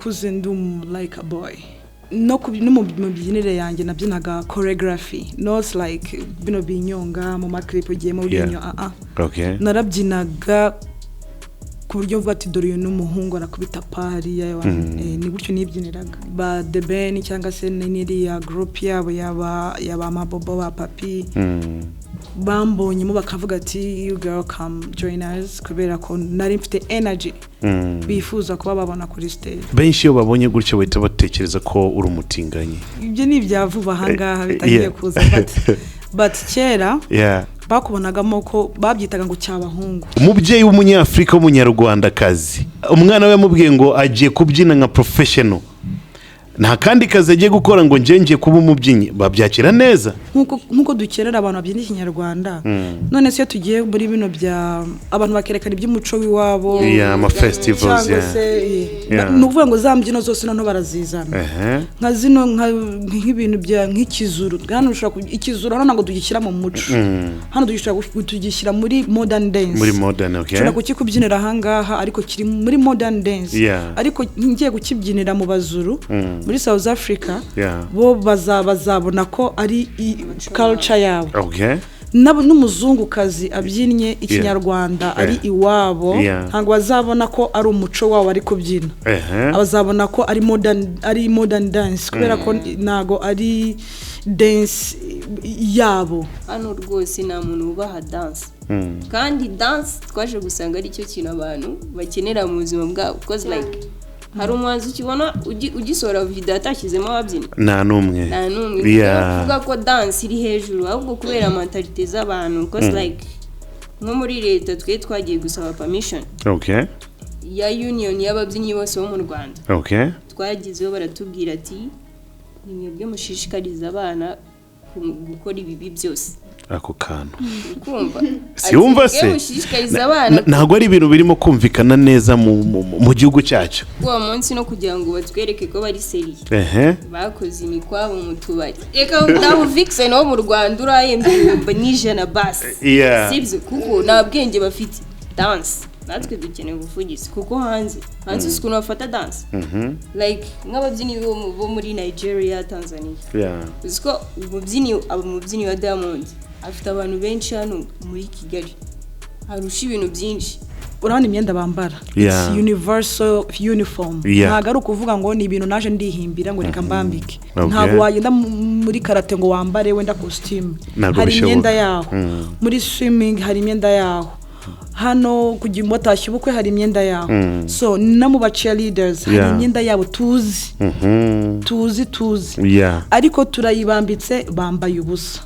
Nakuze ndi like a boy, no mu mibyinire yanjye nabyinaga choreography, not like bino binyonga mu maclip ugiyemo binyo. Ah. Narabyinaga ku buryo mvuga ati: "Dore uyu ni umuhungu arakubita pari." Ni gutyo nibyiniraga. Ba The Ben cyangwa se n'iriya group yabo yaba Mabobo, ba Papi, bambonyemo bakavuga ati: "You girl, come join us," kubera ko nari mfite energy bifuza kuba babona kuri stage. Benshi iyo babonye gutyo bahita batekereza ko uri umutinganyi. Ibyo ni ibya vuba ahangaha bitangiye kuza, but kera bakubonagamo ko babyitaga ngo cyabahungu. Umubyeyi w'Umunyafurika w'Umunyarwandakazi, umwana we yamubwiye ngo agiye kubyina nka professional, nta kandi kazi agiye gukora, ngo njye ngiye kuba umubyinnyi, babyakira neza? Nk'uko dukerera abantu babyina Ikinyarwanda, none se iyo tugiye muri bino bya abantu bakerekana iby'umuco w'iwabo Yeah, ama festivals. cyangwa se ni ukuvuga ngo za mbyino zose noneho barazizana, nka zino nk'ibintu bya nk'ikizuru. Hano ushobora ikizuru hano ntabwo tugishyira mu muco, hano tugishyira muri modern dance. Muri modern, okay. Ushobora kukikubyinira ahangaha ariko kiri muri modern dance, ariko ngiye kukibyinira mu Bazuru muri South Africa, bo bazabona ko ari culture yabo. N'umuzungukazi abyinnye Ikinyarwanda ari iwabo, ntabwo bazabona ko ari umuco wabo ari kubyina, bazabona ko ari modern dance, kubera ko ntabwo ari dance yabo. Hano rwose nta muntu wubaha dance, kandi dance twaje gusanga ari cyo kintu abantu bakenera mu buzima bwabo, because like hari umuhanzi ukibona ugisohora video atashyizemo ababyinnyi? Nta n'umwe. Nta n'umwe. Kuvuga ko dance iri hejuru, ahubwo kubera mentalité z'abantu, because like nko muri leta twe twagiye gusaba permission ya union y'ababyinnyi bose bo mu Rwanda. Twagezeho baratubwira ati: "Ni mwebwe mushishikariza abana gukora ibibi byose." Ako kantu. Kumva? Si wumva se? Mushishikariza abana. Ntabwo ari ibintu birimo kumvikana neza mu gihugu cyacu. Uwo munsi no kugira ngo batwereke ko bari sérieux, bakoze imikwabo mu tubari. Reka, nawe vixen wo mu Rwanda urahembwa 100,000 basi? Sibyo, kuko nta bwenge bafite. Dance natwe dukeneye ubuvugizi, kuko hanze uzi ukuntu bafata dance, like nk'ababyinnyi bo muri Nigeria, Tanzania. Uzi ko umubyinnyi aba umubyinnyi wa Diamond afite abantu benshi hano muri Kigali, arusha ibintu byinshi. Urabona imyenda bambara? It's universal uniform. Ntabwo ari ukuvuga ngo ni ibintu naje ndihimbira ngo reka mbambike. Ntabwo wagenda muri karate ngo wambare wenda costume. Ntabwo Hari bishoboka. imyenda yaho. Muri swimming hari imyenda yaho. Hano kugira ngo batashye ubukwe hari imyenda yaho. So no mu ba cheerleaders hari imyenda yabo tuzi, tuzi. Ariko turayibambitse, bambaye ubusa.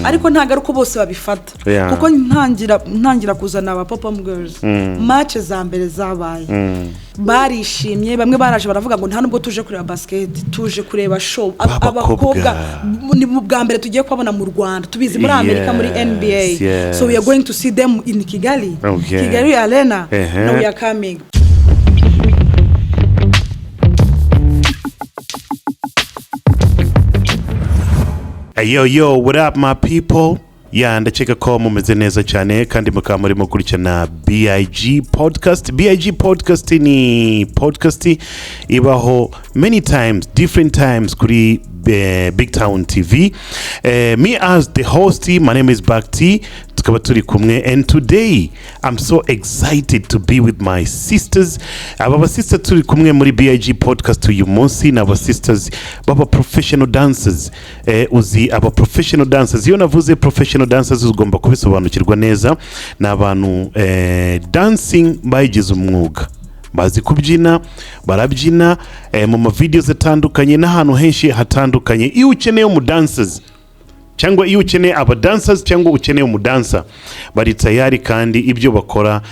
Ariko ntabwo ari uko bose babifata, kuko ntangira kuzana aba pop girls, match za mbere zabaye barishimye. Bamwe baraje baravuga ngo: "Nta nubwo tuje kureba basket, tuje kureba show." B'abakobwa. Abakobwa ni mu bwa mbere tugiye kubabona mu Rwanda, tubizi muri Amerika, muri NBA, so we are going to see them in Kigali, Kigali Arena. Now we are coming. Hey, yo yo, what up my people? Ya, ndakeka ko mumeze neza cyane kandi mukaba murimo gukurikirana BIG Podcast. BIG Podcast ni podcast ibaho many times, different times kuri Big Town TV. Me as the host, my name is Bakti, tukaba turi kumwe, and today I'm so excited to be with my sisters. Aba ba sisters turi kumwe muri BIG Podcast uyu munsi ni aba sisters baba professional dancers. Uzi aba professional dancers, iyo navuze professional dancers ugomba kubisobanukirwa neza, ni abantu dancing bayigize umwuga, bazi kubyina, barabyina mu mavideos atandukanye n'ahantu henshi hatandukanye. Iyo ukeneye umudancers cyangwa iyo ukeneye abadancers cyangwa ukeneye umudansa, bari tayari, kandi ibyo bakora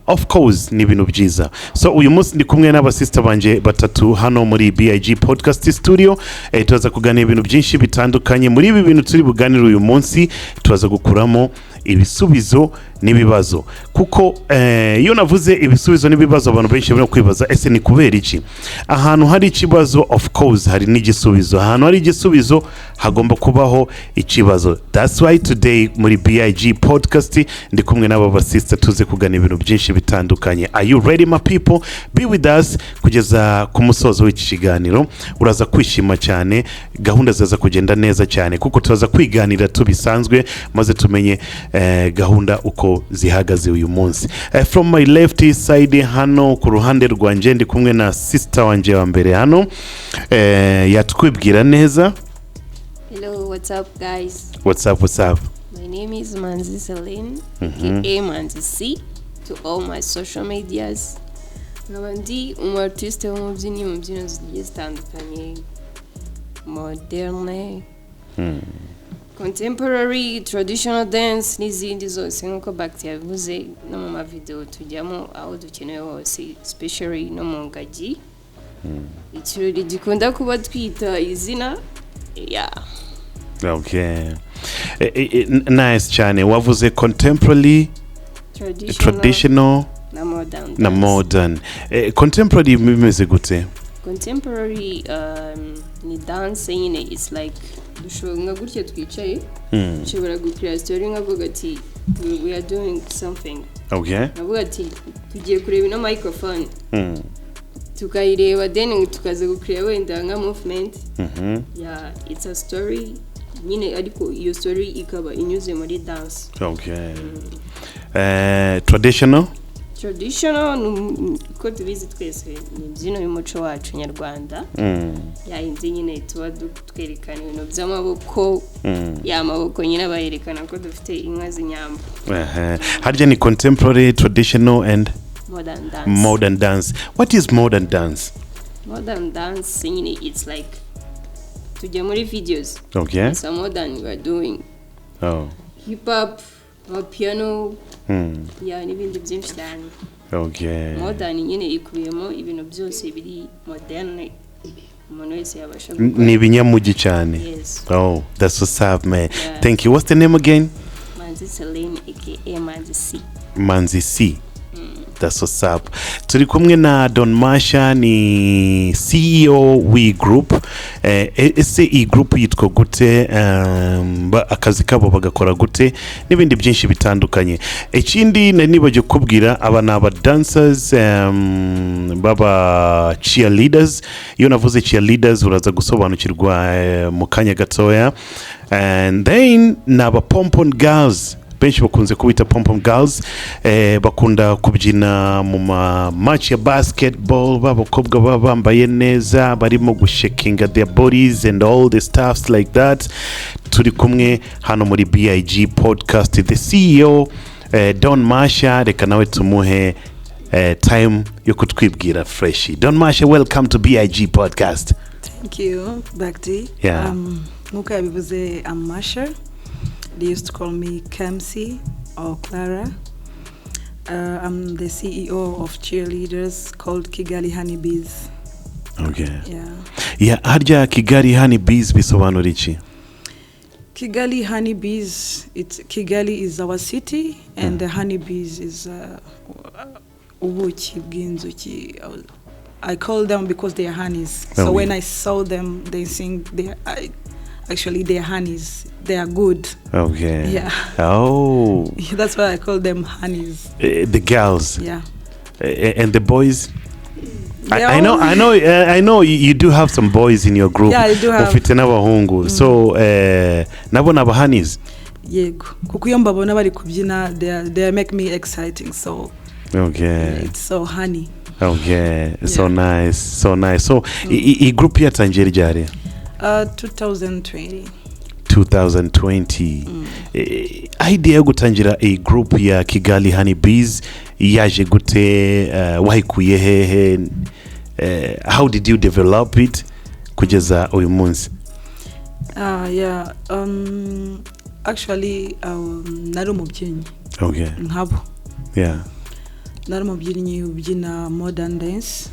of course ni ibintu byiza. So uyu munsi ndi kumwe n'abasista banje batatu hano muri BIG Podcast Studio. Turaza kuganira ibintu byinshi bitandukanye. Muri ibi bintu turi buganire uyu munsi, turaza gukuramo ibisubizo n'ibibazo, kuko iyo navuze ibisubizo n'ibibazo abantu benshi barimo kwibaza: ese ni kubera iki? Ahantu hari ikibazo, of course hari n'igisubizo. Ahantu hari igisubizo hagomba kubaho ikibazo. That's why today muri BIG Podcast ndi kumwe n'aba basista, tuze kugana ibintu byinshi bitandukanye. Are you ready, my people? Be with us kugeza ku musozo w'iki kiganiro. Uraza kwishima cyane, gahunda ziza kugenda neza cyane, kuko turaza kwiganira tubisanzwe, maze tumenye gahunda uko zihagaze uyu munsi. From my left side, hano ku ruhande rwanjye, ndi kumwe na sister wanjye wa mbere hano, yatwibwira neza. Hello, what's up, guys? What's up, what's up? My name is Manzi Celine, aka Manzi C, to all my social medias. Nkaba ndi umu artiste w'umubyinnyi mu mbyino zigiye zitandukanye, moderne, contemporary, traditional dance n'izindi zose, nk'uko Bakti yabivuze. No mu mavideo tujyamo aho dukenewe hose, especially no mu ngagi, ikirori gikunda kuba twita izina, yeah. Okay. Nice cyane. Wavuze contemporary, traditional, traditional na modern na dance. Modern. Contemporary bimeze gute? Contemporary ni dance nyine, it's like dushobora nka gutya twicaye, ushobora gukira story nkavuga ati we are doing something, nkavuga ati tugiye kureba ino microphone, tukayireba, then tukaza gukira wenda nka movement. Yeah, it's a story nyine, ariko iyo story ikaba inyuze muri dance. Okay. Traditional? Traditional ni uko tubizi twese, ni imbyino y'umuco wacu nyarwanda, yayindi nyine tuba twerekana ibintu by'amaboko, ya maboko nyine bayerekana ko dufite inka z'inyambo. Aha. Harya ni contemporary, traditional and Modern dance. Modern dance. What is modern dance? Modern dance nyine, it's like tujya muri videos. It's a modern, we are doing hip hop, piano, ya, n'ibindi byinshi cyane. Modern nyine ikubiyemo ibintu byose biri moderne, umuntu wese yabasha gukora. Ni ibinyamujyi cyane. Yes. Oh, that's what's up, man. Yeah. Thank you. What's the name again? Manzi Celine, aka Manzi C. Manzi C. That's what's up. Turi kumwe na Don Masha, ni CEO w'iyi group. Ese iyi group yitwa gute? Akazi kabo bagakora gute? N'ibindi byinshi bitandukanye. Ikindi nari nibagiwe kukubwira, aba ni aba dancers, baba cheerleaders. Iyo navuze cheerleaders uraza gusobanukirwa mu kanya gatoya. And then ni aba pompon girls, benshi bakunze kubita pompom girls, bakunda kubyina mu ma match ya basketball, b'abakobwa baba bambaye neza, barimo gushakinga their bodies and all the stuffs like that. Turi kumwe hano muri BIG Podcast, the CEO, Don Masha. Reka nawe tumuhe time yo kutwibwira fresh. Don Masha, welcome to BIG Podcast. Thank you, Bakti. Yeah. Nk'uko yabivuze, I'm Masha. They used to call me Kamsi or Clara. I'm the CEO of cheerleaders called Kigali Honeybees. Yeah. Yeah, harya Kigali Honeybees bisobanura iki? Kigali Honeybees, it's Kigali is our city and the honeybees is ubuki bw'inzuki. I call them because they are honeys. So when I saw them, they sing they I, actually they are honeys. They are good. Yeah. Oh. That's why I call them honeys. The girls. Yeah. And the boys? They I know, I know you do have some boys in your group. Yeah, I do have. Ufite n'abahungu. So, nabo ni abahanis. Yego. Kuko iyo mbabona bari kubyina, they make me exciting. So it's so honey. Okay. So nice. So nice. So, Mm. I group yatangiye ryari? 2020. 2020. Idea yo gutangira iyi group ya Kigali Honey Bees yaje gute? Wayikuye hehe? How did you develop it kugeza uyu munsi? Yeah. Actually, nari umubyinnyi nkabo. Nari umubyinnyi ubyina modern dance.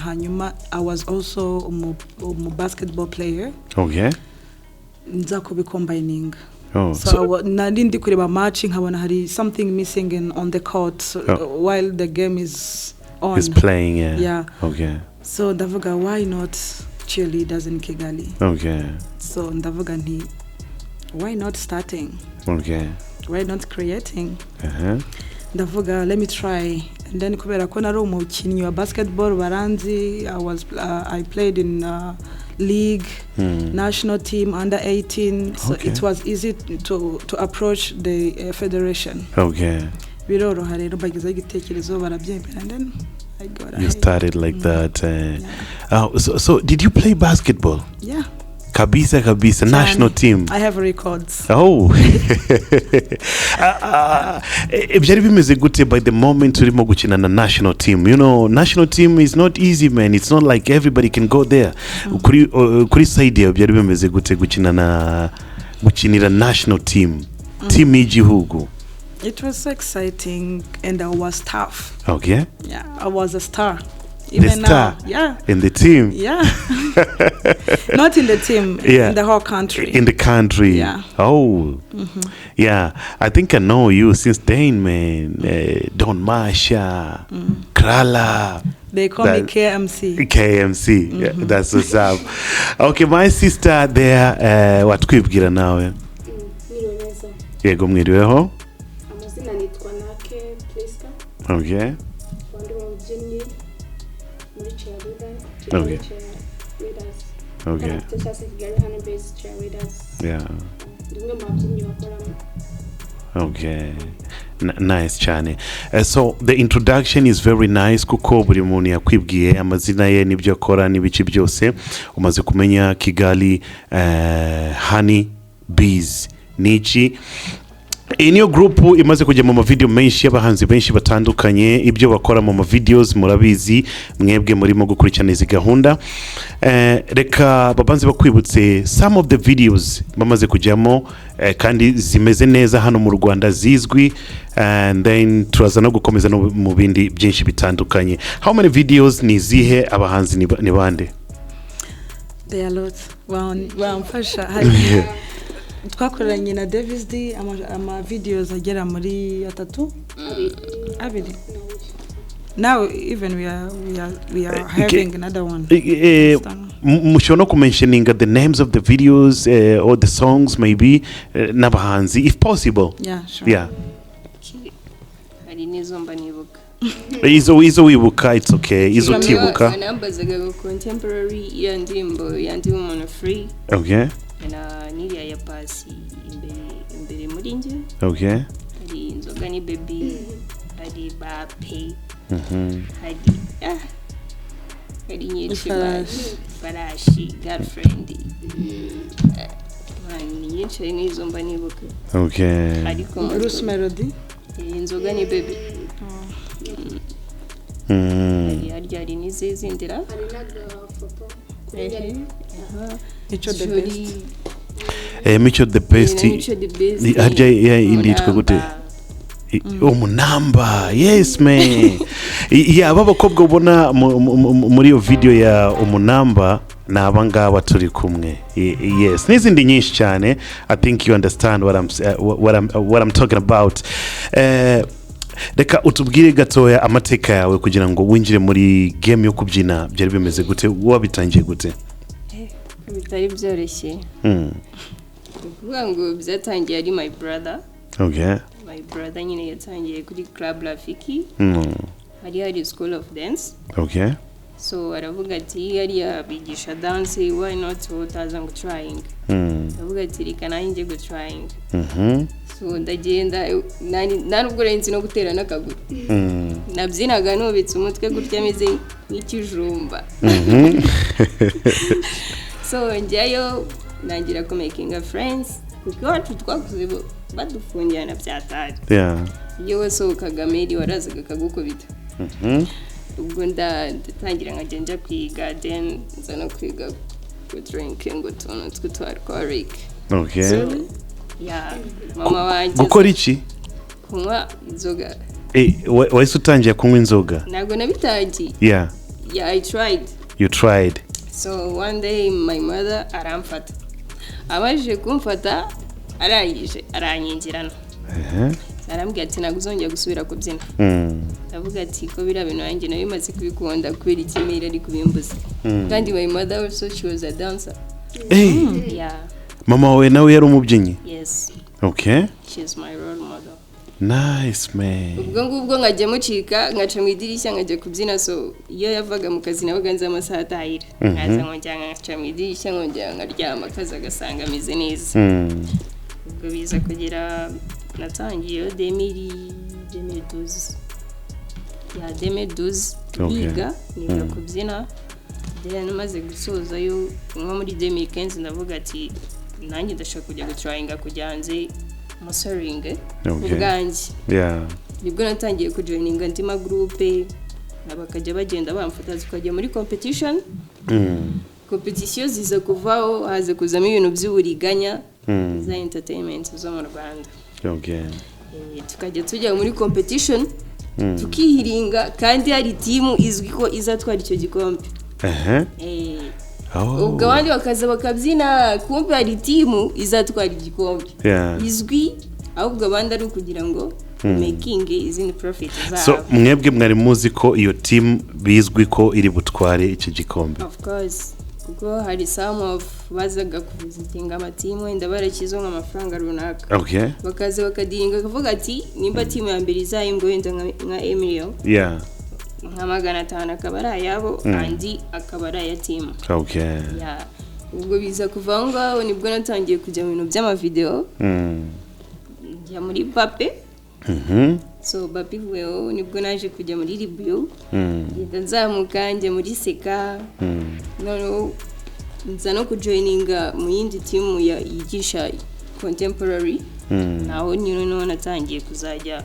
Hanyuma I was also umu basketball player. Nza kubicombininga. Oh, So, nari ndi kureba match, nkabona hari something missing on the court, so, while the game is on. Is playing, yeah. Yeah. So ndavuga, why not? cheerleaders in Kigali. So ndavuga nti, why not starting? Why not creating? Ndavuga, let me try. And then kubera ko nari umukinnyi wa basketball, baranzi, I played in league, national team under 18, so it was easy to approach the federation. Biroroha rero, mbagezaho igitekerezo barabyemera, and then I got You ahead. Started like that. So did you play basketball? Yeah. Kabisa kabisa, national team? I have records. Oh. Byari bimeze gute by the moment urimo gukina na national team? National team is not easy, man. It's not like everybody can go there. Kuri side yawe byari bimeze gute gukina na gukinira national team, team y'igihugu? It was so exciting and I was tough. Yeah, I was a star. The Even star? now, yeah. In the team? Yeah. Not in the team, in the whole country. In the country? Yeah. Oh, yeah. I think I know you since then, man. Don Masha, Krala. They call me KMC. KMC. Yeah, that's what's up. Okay, my sister there, watwibwira nawe. Mwiriwe neza. Yego, mwiriweho. Amazina nitwa Nake Priska. Ndi umubyinnyi muri cheerleader, Kigali Cheerleaders. Cyangwa se Kigali Honey Bees Cheerleaders. Ndi umwe mu babyinnyi bakoramo. Okay. Nice cyane. So the introduction is very nice kuko buri muntu yakwibwiye amazina ye n'ibyo akora n'ibice byose. Umaze kumenya Kigali Honey Bees ni iki. Iyi niyo group imaze kujya mu mavideo menshi y'abahanzi benshi batandukanye. Ibyo bakora mu mavideos murabizi mwebwe murimo gukurikirana izi gahunda. Reka babanze bakwibutse some of the videos bamaze kujyamo, kandi zimeze neza hano mu Rwanda zizwi, and then turaza no gukomeza no mu bindi byinshi bitandukanye. How many videos, ni izihe, abahanzi ni bande? There are lots. Wamfasha, hari twakoranye na Davis D ama videos agera muri atatu, abiri. Now even we are having another one. Mushobora no kumentioninga the names of the videos or the songs maybe, n'abahanzi if possible. Yeah, sure. Yeah. Hari n'izo mba nibuka. Izo wibuka, it's okay. Izo Bamwe utibuka. Banambazaga ngo contemporary, iya ndirimbo yandi umuntu free na n'iriya ya Pasi, imbere imbere muri njye. Hari inzoga ni baby, hari bape, hari nyinshi. Ifarashi. Ifarashi, girlfriend. Man, ni nyinshi, hari n'izo mba nibuka. Ariko Bruce Melody. Inzoga ni baby. Hari harya, hari n'izizindira. Hari n'agafoto kuri Mico the Jolly. Best. Mico the Best. Na Mico the Best. Harya ya indi yitwa gute? Umunamba. Umunamba, yes man. Yeah, aba bakobwa ubona muri iyo video ya umunamba ni aba ngaba turi kumwe. Yes, n'izindi nyinshi cyane. I think you understand what I'm talking about. Reka utubwire gatoya amateka yawe kugira ngo winjire muri game yo kubyina. Byari bimeze gute? Wabitangiye gute? Bitari byoroshye. Ni ukuvuga ngo byatangiye ari my brother. My brother nyine yatangiye kuri Club Rafiki. Hari school of dance. So aravuga ati hariya bigisha dance, why not wowe utaza ngo trying? Aravuga ati reka nanjye njye go trying. So ndagenda, nta nubwo nari nzi no gutera n'akaguru. Nabyinaga nubitse umutwe gutya, ameze nk'ikijumba. So njyayo ntangira kumakinga friends, kuko iwacu twakuze badufungirana byatari. Iyo wasohokaga meri warazaga akagukubita. Ubwo ndatangira nkajya njya kwiga, then nza no kwiga kudrinking utuntu tw'utu alcoholic. So, yeah, mama wanjye Gukora iki? Kunywa inzoga. Wahise utangiye kunywa inzoga? Ntabwo nabitangiye. Yeah, I tried. You tried. So one day my mother aramfata, abajije kumfata, arangije aranyingirana. Arambwira ati ntabwo uzongera gusubira kubyina. Ndavuga ati ko biriya bintu nanjye nayo bimaze kubikunda, kubera ikimera ari kubimbuza. Kandi my mother also, she was a dancer. Hey, Yeah. mama wawe nawe yari umubyinnyi? Yes. She's my role model. Nice, man. Ubwo ngubwo nkajya mucika, nkaca mu idirishya nkajya kubyina. So iyo yavaga mu kazi nabaga nzi amasaha atahira, nkaza nkongera nkaca mu idirishya, nkongera nkaryama, akazi agasanga ameze neza. Ubwo biza kugera natangiye 2012, ya 2012. Niga kubyina, then maze gusozayo nko muri 2015, ndavuga ati nanjye ndashaka kujya gutryinga kujya hanze mosoringe ubwanjye. Nibwo natangiye kujoininga andi magroupe, bakajya bagenda bamfata tukajya muri competition. Competition ziza kuvaho, haza kuzamo ibintu by'uburiganya za entertainment zo mu Rwanda. Tukajya tujya muri competition tukihiringa, kandi hari team izwi ko izatwara icyo gikombe. Ubwo abandi bakaza bakabyina, kumbe hari team izatwara igikombe izwi, ahubwo abandi ari ukugira ngo making izindi profit So zabo. mwebwe mwari muzi ko iyo team bizwi ko iri butware iki gikombe? Of course, kuko hari some of bazaga kuvisitinga amatimu, wenda barakizo nk'amafaranga runaka, bakaza bakadiringa, bakavuga ati nimba team ya mbere izahembwa wenda nka emilio nka 500 akaba ari ayabo, andi akaba ari aya team. Yeah. Ubwo biza kuva aho ngaho, nibwo natangiye kujya mu bintu by'amavideo, njya muri Bape. So Bape ivuyeho, nibwo naje kujya muri Ribuyu, ngenda nzamuka njya muri Seka. Noneho nza no kujoininga mu yindi team yigisha contemporary. Naho noneho natangiye kuzajya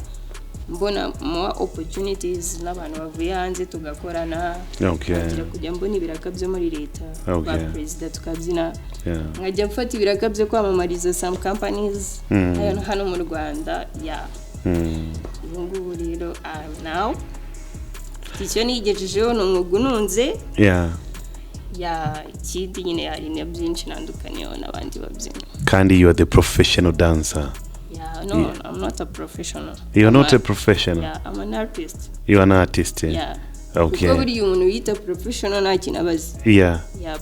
mbona more opportunities n'abantu bavuye hanze tugakorana, ntangira kujya mbona ibiraka byo muri leta, ba perezida tukabyina, nkajya mfata ibiraka byo kwamamariza some companies hano mu Rwanda, ya. Ubu ngubu rero, now icyo nigejejeho ni umwuga ununze. Ya, ikindi nyine hari na byinshi nandukaniyeho n'abandi babyinnyi. Kandi you are the professional dancer. Yeah, no. I'm not a professional. You're not a professional? Yeah, I'm an artist. You are an artist, yeah. Yeah. Kuko buriya umuntu wita professional nta kintu aba azi. Yeah,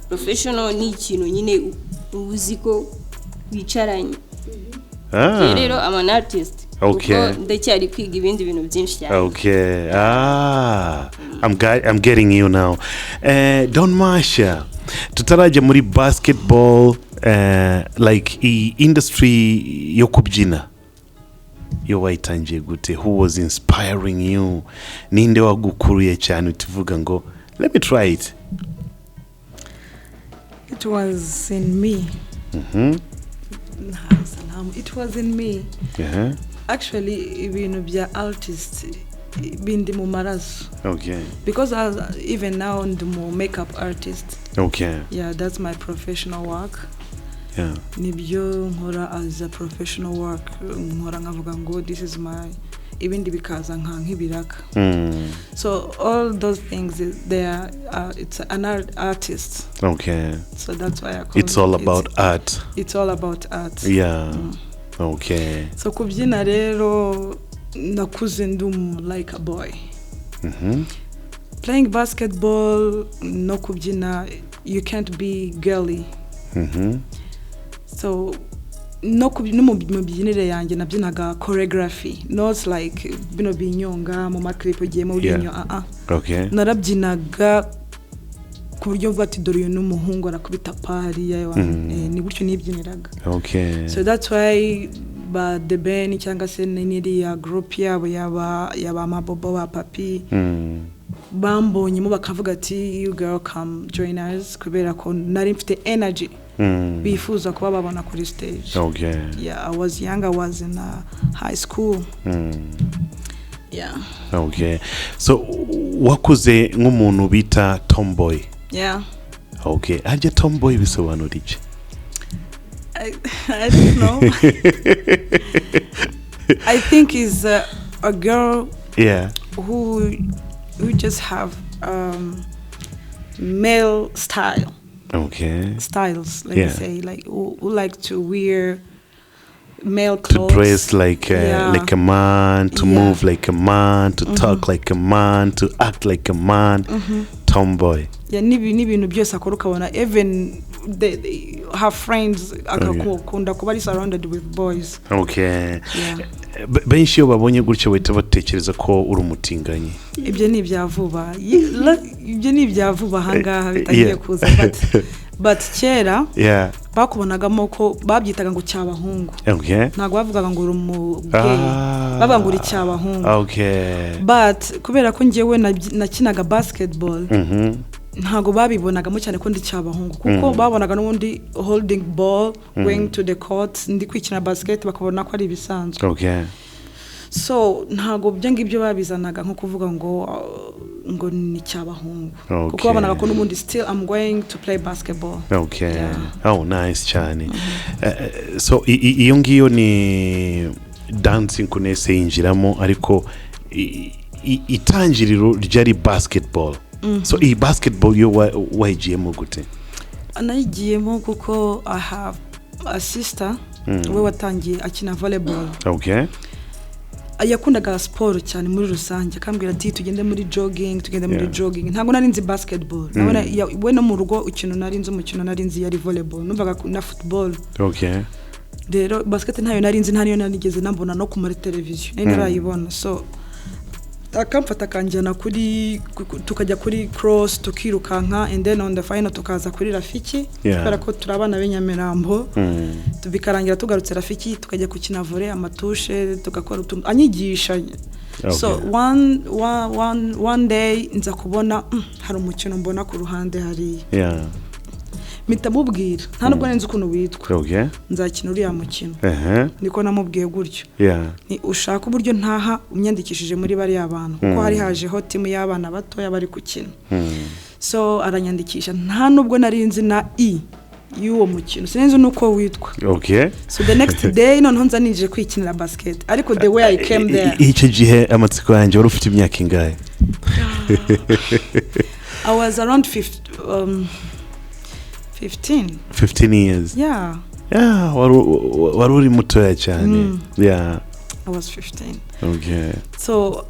professional ni ikintu nyine uba uzi ko wicaranye. Njye rero I'm an artist, kuko ndacyari kwiga ibindi bintu byinshi cyane. Okay. Ah, I'm getting you now. Don Masha, tutarajya muri basketball, like iyi industry yo kubyina, yo wayitangiye gute? Who was inspiring you? Ninde wagukuruye cyane tuvuga ngo let me try it? It was in me. It was in me. Actually, ibintu bya artist bindi mu maraso, because even now ndi mu makeup artist. Yeah, that's my professional work. Nibyo nkora as a professional work, nkora nkavuga ngo this is my, ibindi bikaza nk'ibiraka. So all those things, they are it's an artist. So that's why I call It's all it, about art. It's all about art. So kubyina rero, nakuze ndi like a boy playing basketball no kubyina. You can't be girly. So no mu mibyinire yanjye nabyinaga choreography, not like bino binyonga mu maclip ugiyemo uriyo. Narabyinaga ku buryo mvuga ati dore uyu ni umuhungu arakubita pari yawe. Ni gutyo nibyiniraga. So that's why ba The Ben cyangwa se n'iriya group yabo yaba Mabobo ba Papi bambonyemo bakavuga ati you girl, come join us, kubera ko nari mfite energy bifuza kuba babona kuri stage. Yeah, I was young, I was in high school. Yeah. Okay. So wakuze nk'umuntu bita tomboy. Yeah. Okay. Harya tomboy bisobanura iki? I don't know. I think is a girl who just have male style styles, let me say, like who like to wear male To clothes. Dress like like a man, to move like a man, to talk like a man, to act like a man, tomboy. Yeah, n'ibintu byose akora ukabona even her friends akakunda kuba ari surrounded with boys. Yeah. Benshi iyo babonye gutyo bahita batekereza ko uri umutinganyi. Ibyo ni ibya vuba. Ibyo ni ibya vuba ahangaha bitangiye kuza, but kera bakubonagamo ko babyitaga ngo cyabahungu. Ntabwo bavugaga ngo uri umugay, bavuga ngo uri cyabahungu. But kubera ko njyewe nakinaga basketball, ntabwo babibonagamo cyane ko ndi cyabahungu, kuko babonaga n'ubundi holding ball, going to the court, ndi kwikina basket, bakabona ko ari ibisanzwe. So ntabwo ibyo ngibyo babizanaga nko kuvuga ngo ni cyabahungu, kuko babonaga ko n'ubundi still I'm going to play basketball. Yeah. Oh, nice cyane. So iyo ngiyo ni dancing kunese yinjiramo, ariko itangiriro ryari basketball. So iyi basketball yo wayigiyemo gute? Nayigiyemo kuko I have a sister we watangiye akina volleyball. Yakundaga siporo cyane muri rusange, akambwira ati tugende muri jogging, tugende muri jogging. Ntabwo nari nzi basketball. Nabona we no mu rugo ikintu nari nzi, umukino nari nzi yari volleyball, numvaga na football. Rero basket ntayo nari nzi, nta niyo narigeze nambona no ku muri televiziyo nari ntarayibona. So akamfata akanjyana kuri tukajya kuri cross tukirukanka, and then on the final tukaza kuri Rafiki, kubera ko turi abana b'i Nyamirambo. Bikarangira tugarutse Rafiki, tukajya gukina volley, amatushe, tugakora utuntu anyigisha. So one day nza kubona hari umukino mbona ku ruhande hariya. Mpita mubwira, nta nubwo nzi ukuntu witwa. Nzakina uriya mukino. Niko namubwiye gutyo. Ni ushaka uburyo ntaha umyandikishije muri bariya bantu, kuko hari hajeho team y'abana batoya bari gukina. So aranyandikisha, nta nubwo nari nzi na i y'uwo mukino, sinzi n'uko witwa. So the next day noneho nza ninjiye kwikinira basket, ariko the way I came there, Icyo gihe amatsiko yanjye, wari ufite imyaka ingahe? I was around 15. 15 years? Yeah. Yeah, wari uri mutoya cyane, yeah. I was 15. So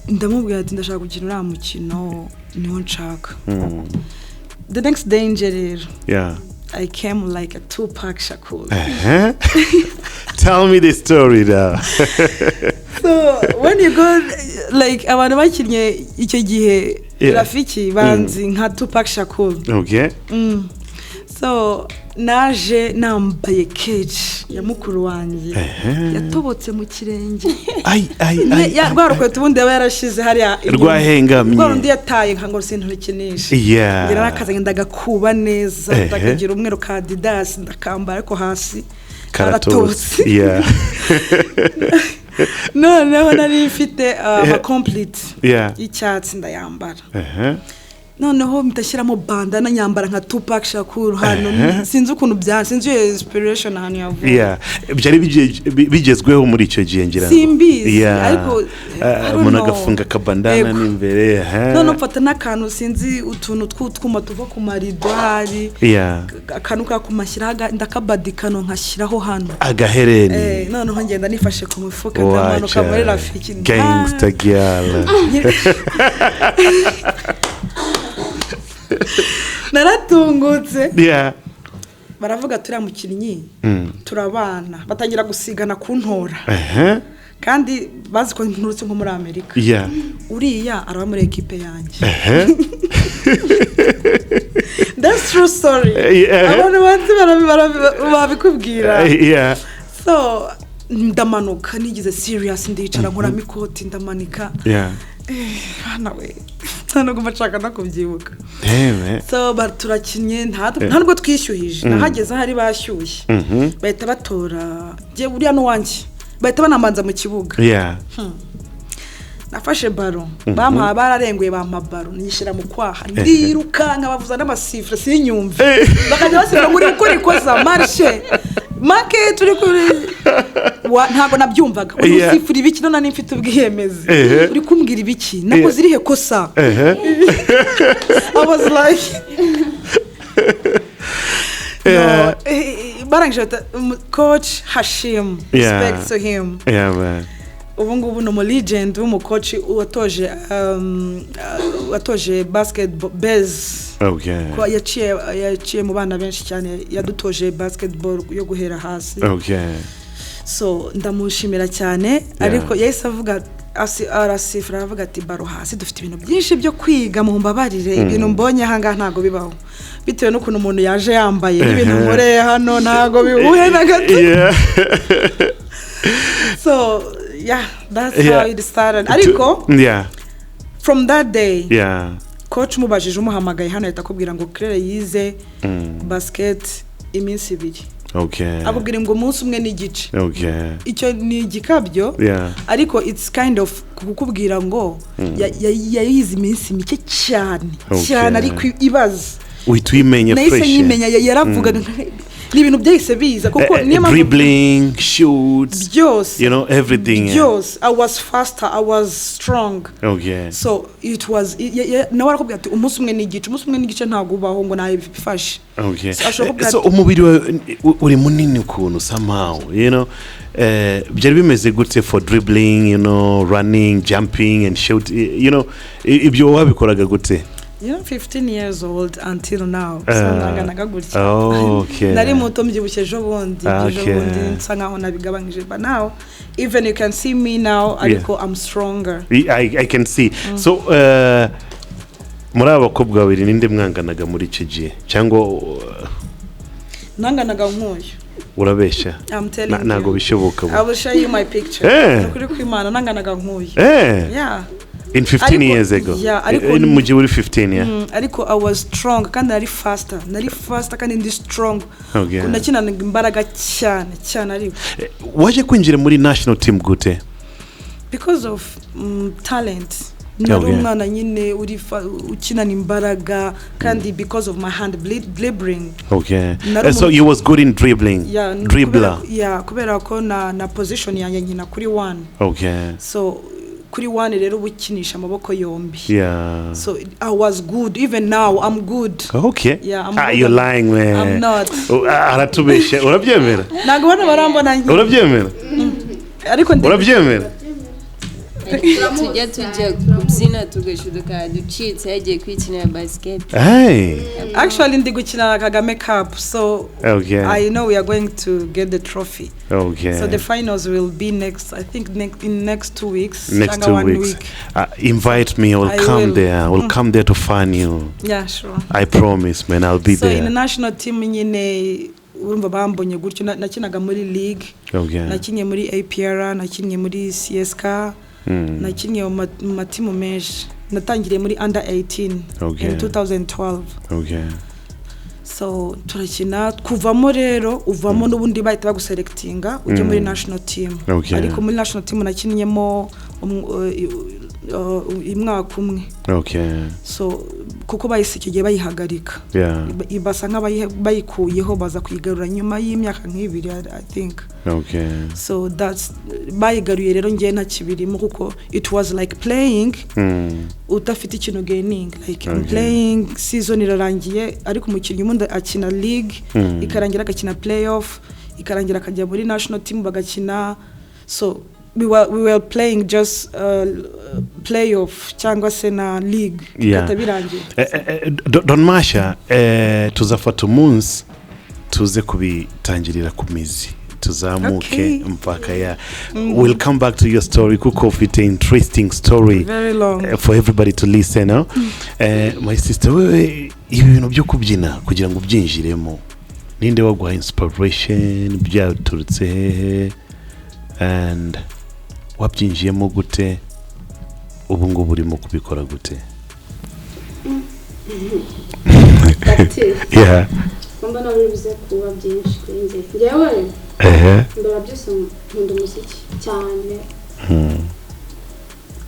ndamubwira ati ndashaka gukina uriya mukino, niwo nshaka. The next day nje rero, I came like a Tupac Shakur. Tell me the story now. So when you go, like, abantu bakinnye icyo gihe Rafiki banzi nka Tupac Shakur. So naje nambaye cage ya mukuru wanjye yatobotse mu kirenge. Ai ai ai. Rwa rukweto ubundi yaba yarashize hariya inyuma. Rwahengamye. Rwa rundi yataye nka ngo sinturukinishe. Ngira nakazanye ndagakuba neza, ndakagira umweru ka Adidas, ndakambara, ariko hasi karatobotse. karatobotse. Noneho nari mfite ama complete y'icyatsi, ndayambara. Noneho mpita bandana, nyambara nka Tupac Shakur hano. Sinzi ukuntu bya, sinzi iyo inspiration ahantu yavuye. Yeah. Byari bigezweho muri icyo gihe, ngira ngo. Simbizi, ariko, I don't umuntu know. Agafunga akabandana Yego. n'imbere. Noneho mfata n'akantu, sinzi, utuntu tw'utwuma tuva ku marido ahari, akantu kakumashyiraho, ndakabadikano nkashyiraho hano. Agahereni. Noneho ngenda nifashe ku mufuka, ndamanuka muri Wacha. Rafiki. Gangster girl. Naratungutse. Baravuga turiya mukinnyi turabana, batangira gusigana kuntora, kandi bazi ko nturutse nko muri Amerika. Uriya araba muri ekipe yanjye. That's true story. Abantu banzi babikubwira. So ndamanuka nigize serious, ndicara, nkuramo ikoti, ndamanika. Bana we, nta nubwo mba nshaka no kubyibuka. Damn, eh. So turakinnye, nta nubwo twishyuhije, nahageze ahari bashyushye, bahita batora njye uriya n'uwanjye, bahita banamanza mu kibuga. Nafashe ballon bampaye, bararenguye bampa ballon, nyishyira mu kwaha, ndirukanka, bavuza n'amasifure sinyumve, bakajya basifura ngo uri gukora ikosa, marishe make turi kuri ntabwo nabyumvaga. Uri usifura ibiki? None nari mfite ubwiyemezi. Uri kumbwira ibiki? Nakoze irihe kosa? I was like, no, Barangije coach Hashim, respect to him. Yeah, man. Ubu ngubu ni umu legend w'umucoach watoje basketball base. Ko yaciye mu bana benshi cyane, yadutoje basketball yo guhera hasi. So ndamushimira cyane, ariko yahise avuga, arasifura, aravuga ati: "Baro hasi, dufite ibintu byinshi byo kwiga, mu mbabarire, ibintu mbonye aha ngaha ntabwo bibaho, bitewe n'ukuntu umuntu yaje yambaye n'ibintu nkoreye hano ntabwo bihuye na gato." So yeah, that's how it started. Ariko from that day, coach umubajije, umuhamagaye hano, ahita akubwira ngo Claire yize basket iminsi 2. Akubwira ngo umunsi umwe n'igice. Icyo ni igikabyo, ariko it's kind of kukubwira ngo yayize iminsi mike cyane cyane, ariko ibaze Uhita uyimenya nahise fresh. nyimenya. Yaravugaga, ni ibintu byahise biza kuko niyo mpamvu Dribbling, shoots, byose, everything. Byose. I was faster, I was strong. So it was nawe arakubwira ati umunsi umwe n'igice, umunsi umwe n'igice ntabwo ubaho ngo nayifashe. So, ashobora kukubwira So umubiri wawe uri munini ukuntu somehow, byari bimeze gute for dribbling, running, jumping and shoot, ibyo wabikoraga gute? 15 years old until now, so nanganaga gutya. Nari muto, mbyibushye ejo bundi, ejo bundi nsa nkaho nabigabanyije, but now even you can see me now, ariko I'm stronger. I can see. So muri aba bakobwa babiri ninde mwanganaga muri icyo gihe, cyangwa Nanganaga nk'uyu. Urabeshya. I'm telling you. Ntabwo bishoboka. I will show you my picture. Ni ukuri kw'Imana, nanganaga nk'uyu. Yeah. In 15 years ago? Yeah, ariko Mu gihe uri 15, yeah. Ariko I was strong kandi nari faster, nari faster kandi ndi strong. Nakinanaga imbaraga cyane cyane, ariko Waje kwinjira muri national team gute? Because of talent. Nari umwana nyine uri ukinana imbaraga, kandi because of my hand dribbling. Nari So you was good in dribbling? Yeah, Dribbler. Yeah, kubera ko na position yanjye nkina kuri one. So kuri one rero uba ukinisha amaboko yombi. So I was good. Even now I'm good. Yeah, I'm Ah, good. you're lying, man. I'm not. Oh, ah, aratubeshya. Urabyemera? Ntabwo bano barambona Urabyemera? Ariko Urabyemera? Tujya kubyina tugashiduka ducitse yagiye kwikinira basket. Hey. Actually ndi gukina na Kagame Cup, so I know we are going to get the trophy. So the finals will be next, I think next, in next 2 weeks. Next cyangwa 2 one weeks. week. Invite me. I'll I come will. there. I will come there to find you. Yeah, sure. I promise, man. I'll be So in there. the national team nyine, urumva bambonye gutyo, nakinaga muri league. Nakinnye muri APR, nakinnye muri CSK, nakinnye mu matimu menshi. Natangiriye muri under 18 in 2012. So turakina, kuvamo rero uvamo n'ubundi bahita baguselectinga ujya muri national team. Ariko muri national team nakinnyemo umwaka umwe. So kuko bahise icyo gihe bayihagarika, basa nk'abayikuyeho, baza kuyigarura nyuma y'imyaka nk'ibiri, I think. So that's bayigaruye rero ngewe ntakibirimo, kuko it was like playing udafite ikintu gaining, like I'm playing, season irarangiye, ariko umukinnyi ubundi akina league ikarangira agakina playoff, ikarangira akajya muri national team bagakina. So we were playing just playoff cyangwa se na league, bigahita birangira. Don Masha, tuzafata umunsi tuze kubitangirira ku mizi, tuzamuke mpaka ya we'll come back to your story, kuko ufite interesting story Very long. For everybody to listen, no? My sister, wewe ibi bintu byo kubyina, kugira ngo ubyinjiremo, ninde waguha inspiration? Byaturutse hehe and wabyinjiyemo gute? Ubu ngubu urimo kubikora gute? Baptiste, mbona biri buze kuba byinshi kuri njye. Njyewe mbere byose nkunda umuziki cyane,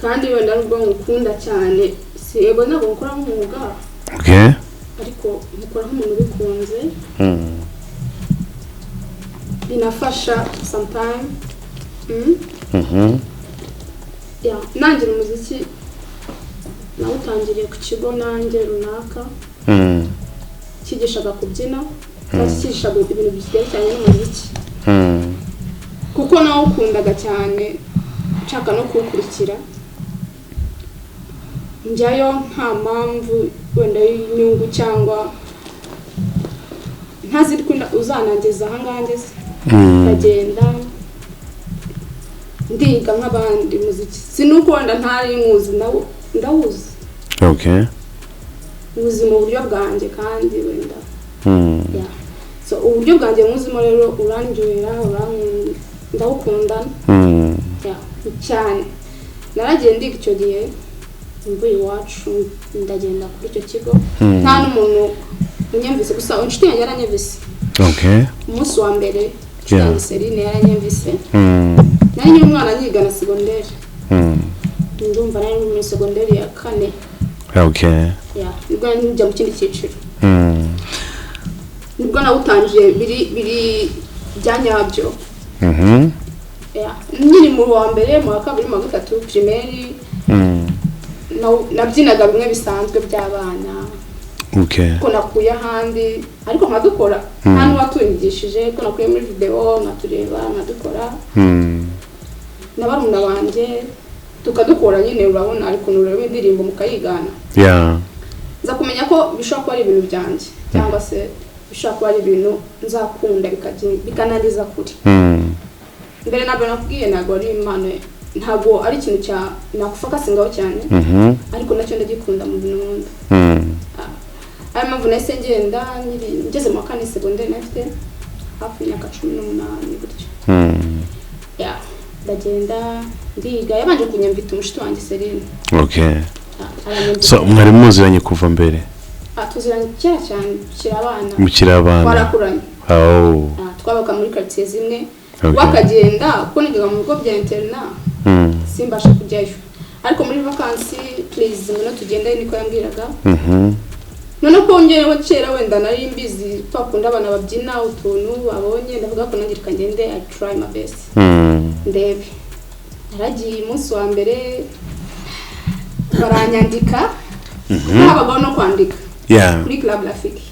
kandi wenda nubwo nkukunda cyane, si yego, ntabwo nkukora nk'umwuga, ariko nkukora nk'umuntu ubikunze. Binafasha sometime. Yeah, nangira umuziki nawutangiriye ku kigo nanjye runaka cyigishaga kubyina. Cyigishaga ibintu byerekeranye n'umuziki, kuko nawukundaga cyane, nshaka no kuwukurikira. Njyayo nta mpamvu wenda y'inyungu cyangwa ntazi ko uzanangeza ahangaha ngeze. Ndagenda, ndiga nk'abandi muziki. Si nuko wenda ntari nkuzi, ndawuzi. Nkuzi mu buryo bwanjye kandi wenda yeah. So uburyo bwanjye nkuzimo rero urandyohera, ndawukunda. Yeah, cyane. Naragiye ndiga icyo gihe, mvuye iwacu ndagenda kuri icyo kigo, nta n'umuntu unyumvise, gusa inshuti yanjye yaranyumvise. Umunsi wa mbere, inshuti yanjye Serine yaranyumvise. Nari nkiri umwana, nyiga na segonderi. Ndumva nari muri segonderi ya kane. Yeah, nibwo nari njya mu kindi cyiciro. Nibwo nawutangiye biri bya nyabyo. Yeah, nkiri mu wa mbere, mu wa kabiri, mu wa gatatu primaire, nabyinaga bimwe bisanzwe by'abana, ko nakuye ahandi, ariko nkadukora nta n'uwatunyigishije, ko nakuye muri video nkatureba nkadukora na barumuna banjye tukadukora nyine. Urabona ariko ureba indirimbo mukayigana. Nza kumenya ko bishobora kuba ari ibintu byanjye, cyangwa se bishobora kuba ari ibintu nzakunda bikanageza kure. Mbere ntabwo nakubwiye, ntabwo ari impano, ntabwo ari ikintu cya nakufocusingaho cyane, ariko nacyo ndagikunda mu bintu nkunda. Ariyo mpamvu nahise ngenda ngeze mu wa kane segonderi, nafite hafi y'imyaka 18 gutyo. Yeah, ndagenda ndiga. Yabanje kunyumvita umushuti wanjye Serine. Aranyumvita. So mwari muziranye kuva mbere? Ah, tuziranye kera cyane, tukiri abana. Mukiri abana? Twarakuranye. Ah, twabaga muri quartier zimwe. Wakagenda kuko nigaga mu bigo bya internat, simbasha kujyayo, ariko muri vacances, "Please, ngwino tugende," niko yambwiraga. None ko ngewe kera wenda nari mbizi ko akunda abana babyina utuntu babonye, ndavuga ko nanjye reka ngende, I try my best, ndebe. Naragiye umunsi wa mbere baranyandika, habagaho no kwandika kuri Club Rafiki.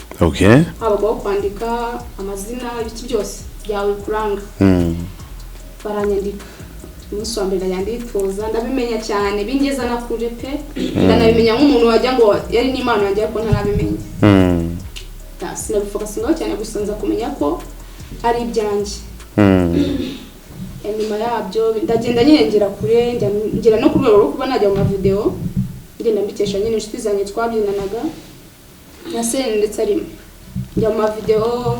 Habagaho kwandika amazina, ibiki byose byawe kuranga. Baranyandika umunsi wa mbere, ndajya nditoza, ndabimenya cyane, bingeza na kure pe, ndanabimenya nk'umuntu wajya ngo yari n'impano yanjye, ariko ntarabimenya. Sinabifocusingaho cyane, gusa nza kumenya ko ari ibyanjye. Nyuma yabyo ndagenda nyine ngera kure, ngera no ku rwego rwo kuba najya mu mavideo, ngenda mbikesha nyine inshuti zanjye twabyinanaga na Serene ndetse arimo. Njya mu mavideo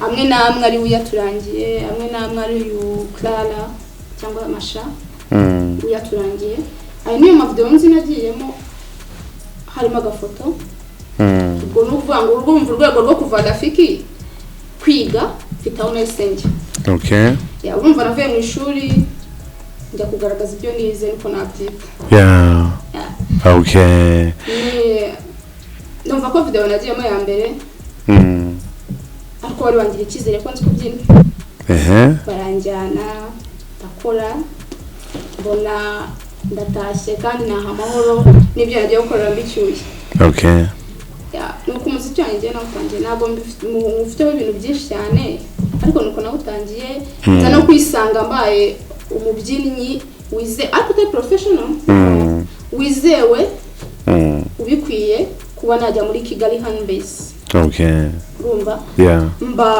amwe n'amwe ari uyaturangiye, amwe n'amwe ari uyu Clara cyangwa Masha uyaturangiye. Ayo niyo mavideo nzi nagiyemo, harimo agafoto. Ubwo ni ukuvuga ngo urwumva urwego rwo kuva Rafiki kwiga, mfite aho nahise njya. Yeah, urumva navuye mu ishuri njya kugaragaza ibyo nize, niko nabyita. Yeah. Numva ko video nagiyemo ya mbere, ariko bari bangira icyizere ko nzi kubyina, baranjyana, ndakora, mbona ndatashye kandi naha amahoro n'ibyo nagiye gukorera mbicyuye. Yeah, nuko umuziki wanjye ngiye nawutangiye. Ntabwo mufiteho ibintu byinshi cyane, ariko nuko nawutangiye, nza no kwisanga mbaye umubyinnyi wize, ariko utari professional, wizewe, ubikwiye kuba najya muri Kigali Hanbase. Urumva, mba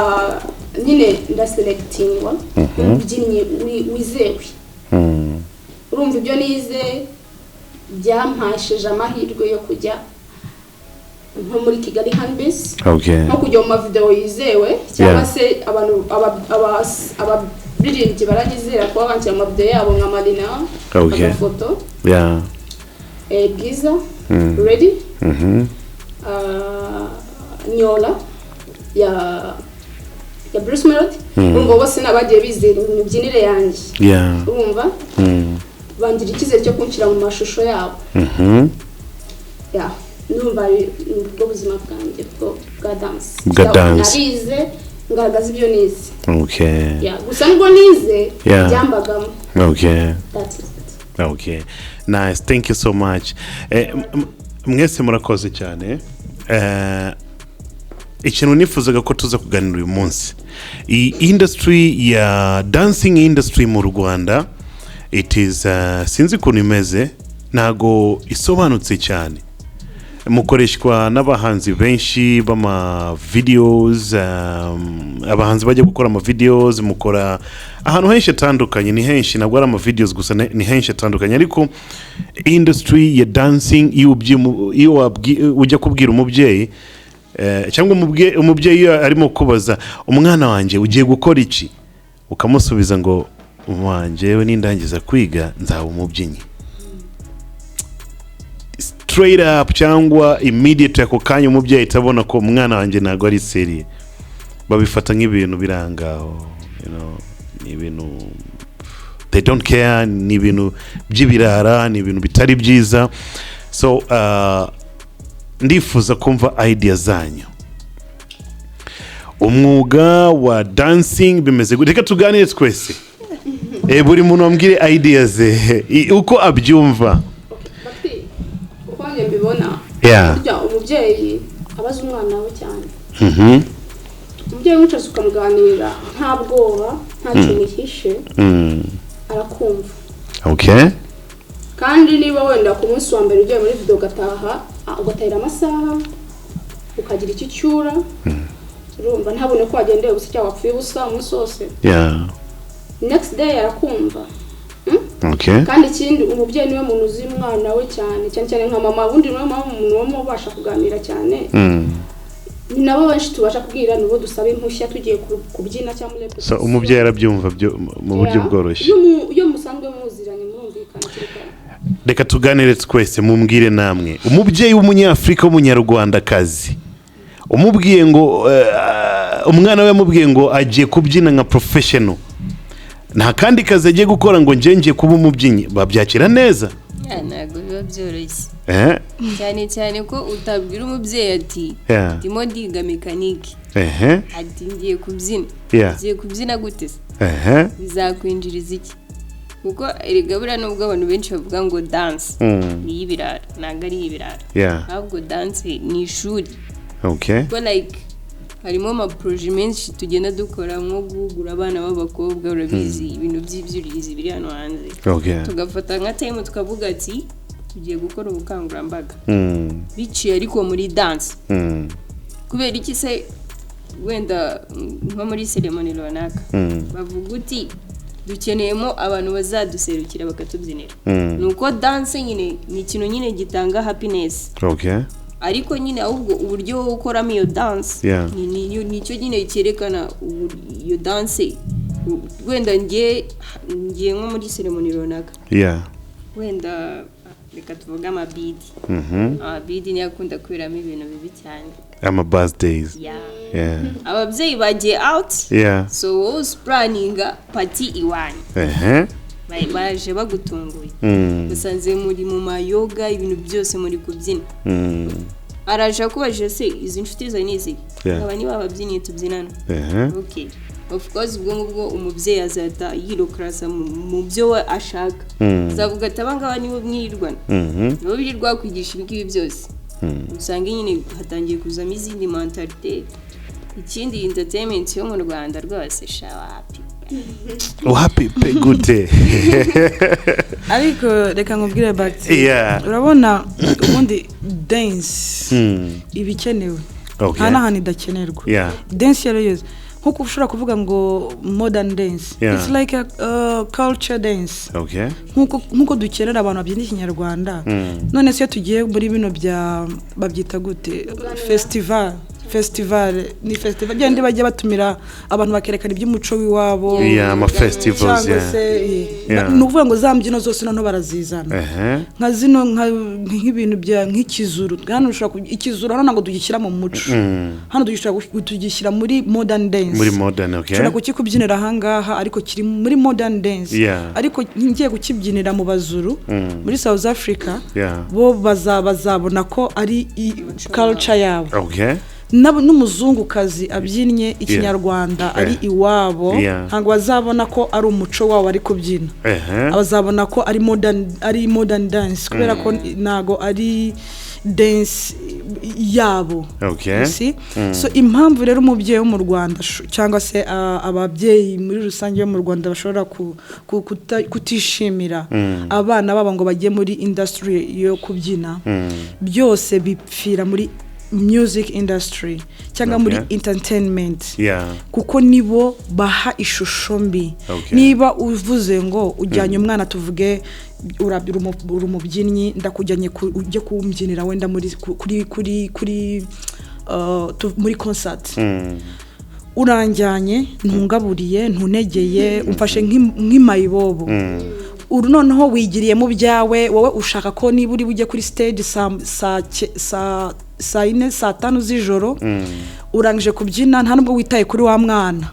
nyine ndaselectingwa umubyinnyi wizewe. Urumva ibyo nize byampashije amahirwe yo kujya nko muri Kigali Hanbase, nko kujya mu mavideo yizewe, cyangwa se abantu abaririmbyi baranyizera kuba banshyira mu mavideo yabo, nka Marina, agafoto, Bwiza, Ready, Nyola ya Bruce Melody. Urumva bose ni abagiye bizera imibyinire yanjye. Urumva, bangira icyizere cyo kunshyira mu mashusho yabo. Yeah, ndumva ari ubwo buzima bwanjye bwo bwa dance. Bwa dance. Narize, ngaragaza ibyo nize. Yeah, gusa nubwo nize, byambagamo. That is it. Okay, nice, thank you so much. Mwese murakoze cyane. Ikintu nifuzaga ko tuza kuganira uyu munsi, iyi industry ya dancing industry mu Rwanda, it is sinzi ukuntu imeze, ntago isobanutse cyane. Mukoreshwa n'abahanzi benshi b'ama videos, abahanzi bajya gukora ama videos, mukora ahantu henshi hatandukanye, ni henshi, ntabwo ari ama videos gusa, ni henshi hatandukanye. Ariko industry ya dancing, iyo ujya kubwira umubyeyi cyangwa umubyeyi iyo arimo kubaza umwana wanjye ugiye gukora iki, ukamusubiza ngo wanjyewe nindangiza kwiga nzaba umubyinnyi, straight up cyangwa immediate, ako kanya umubyeyi ahita abona ko umwana wanjye ntabwo ari sérieux. Babifata nk'ibintu birangaho, ni ibintu they don't care, ni ibintu by'ibirara, ni ibintu bitari byiza. So ndifuza kumva idea zanyu, umwuga wa dancing bimeze gute? Reka tuganire twese. Buri muntu ambwire idea ze, uko abyumva. Bakti, uko njye mbibona, burya umubyeyi abaza umwana we cyane. Umubyeyi umwicaza ukamuganirira nta bwoba, nta kintu uhishe, arakumva. Kandi niba wenda ku munsi wa mbere ugiye muri video ugataha, ugatahira amasaha, ukagira icyo ucyura, urumva ntabone ko wagendeye ubusa cyangwa wapfuye ubusa umunsi wose, next day arakumva. Kandi ikindi, umubyeyi niwe muntu uzi umwana we cyane cyane cyane nka mama. Ubundi niwe mama umuntu uba ubasha kuganira cyane. Ni nabo benshi tubasha kubwira, nibo dusaba impushya tugiye kubyina cyangwa muri So umubyeyi arabyumva mu buryo bworoshye. Iyo musanzwe muziranye, murumvikana, kereka Reka tuganire twese, mumbwire namwe, umubyeyi w'umunyafurika w'umunyarwandakazi umubwiye ngo umwana we yamubwiye ngo agiye kubyina nka professional, nta kandi kazi agiye gukora, ngo njye ngiye kuba umubyinnyi, babyakira neza? Yeah, ntabwo biba byoroshye, cyane cyane ko utabwira umubyeyi ati ndimo ndiga mekanike, ati ngiye kubyina. Ugiye kubyina gute se? Bizakwinjiriza iki? Kuko erega buriya nubwo abantu benshi bavuga ngo dance ni iy'ibirara, ntabwo ari iy'ibirara, ahubwo dance ni ishuri. Kuko like harimo amaprojet menshi tugenda dukora, nko guhugura abana b'abakobwa, urabizi ibintu by'ibyuririzi biri hano hanze, tugafata nka time tukavuga ati tugiye gukora ubukangurambaga biciye ariko muri dance. Kubera iki se wenda nko muri cérémonie runaka bavuga uti dukeneyemo abantu bazaduserukira bakatubyinira? Ni uko dance nyine ni ikintu nyine gitanga happiness, ariko nyine ahubwo uburyo wowe ukoramo iyo dance nicyo nyine cyerekana iyo dance. Wenda ngiye nko muri cérémonie runaka, wenda reka tuvuge amabidi. Amabidi niyo akunda kuberamo ibintu bibi cyane. Ama birthdays. Yeah. Ababyeyi bagiye out, so wowe usipuraninga party iwanyu, baje bagutunguye, basanze muri mu mayoga, ibintu byose muri kubyina. Araje akubajije se izi nshuti zawe ni izihe? Aba niba ababyinnyi tubyinana. Okay, of course ubwo ngubwo umubyeyi azahita yirokarasa mu byo we ashaka. Azavuga ati aba ngaba nibo mwirirwana, nibo birirwa kwigisha ibi ngibi byose. Usanga nyine hatangiye kuzamo izindi mentalité. Ikindi, entertainment yo mu Rwanda rwose shawapi. Wapi pe, gute? Ariko reka nkubwire bagiti, urabona ubundi dance iba ikenewe. Nta n'ahantu idakenerwa. Dance iyo ari yo yose, nkuko ushobora kuvuga ngo modern dance, it's like a culture dance. Nkuko dukenera abantu babyina ikinyarwanda. None se iyo tugiye muri bino bya babyita gute, festival, ni festival byandi bajya batumira abantu bakerekana iby'umuco w'iwabo, Yeah, ama festivals. cyangwa se ni ukuvuga ngo za mbyino zose noneho barazizana, nka zino nk'ibintu bya nk'ikizuru. Hano ushobora ikizuru hano ntabwo tugishyira mu muco, hano tugishyira muri modern dance. Muri modern, okay. Ushobora kukikubyinira ahangaha ariko kiri muri modern dance, ariko ngiye kukibyinira mu Bazuru muri South Africa, bo bazabona ko ari culture yabo. N'umuzungukazi abyinnye ikinyarwanda ari iwabo, ntabwo bazabona ko ari umuco wabo ari kubyina. Bazabona ko ari modern dance, kubera ko ntago ari dance yabo. You see? So impamvu rero umubyeyi wo mu Rwanda cyangwa se ababyeyi muri rusange bo mu Rwanda bashobora kutishimira abana babo ngo bajye muri industry yo kubyina, byose bipfira muri music industry cyangwa muri entertainment, kuko nibo baha ishusho mbi. Niba uvuze ngo ujyanye umwana, tuvuge uri umubyinnyi, ndakujyanye ujye kumbyinira wenda muri kuri kuri kuri muri concert, uranjyanye, ntungaburiye, ntunegeye, umfashe nk'imayibobo. Uru noneho wigiriye mu byawe. Wowe ushaka ko niba uri bujye kuri stage saa 4, saa 5 z'ijoro, urangije kubyina, nta nubwo witaye kuri wa mwana.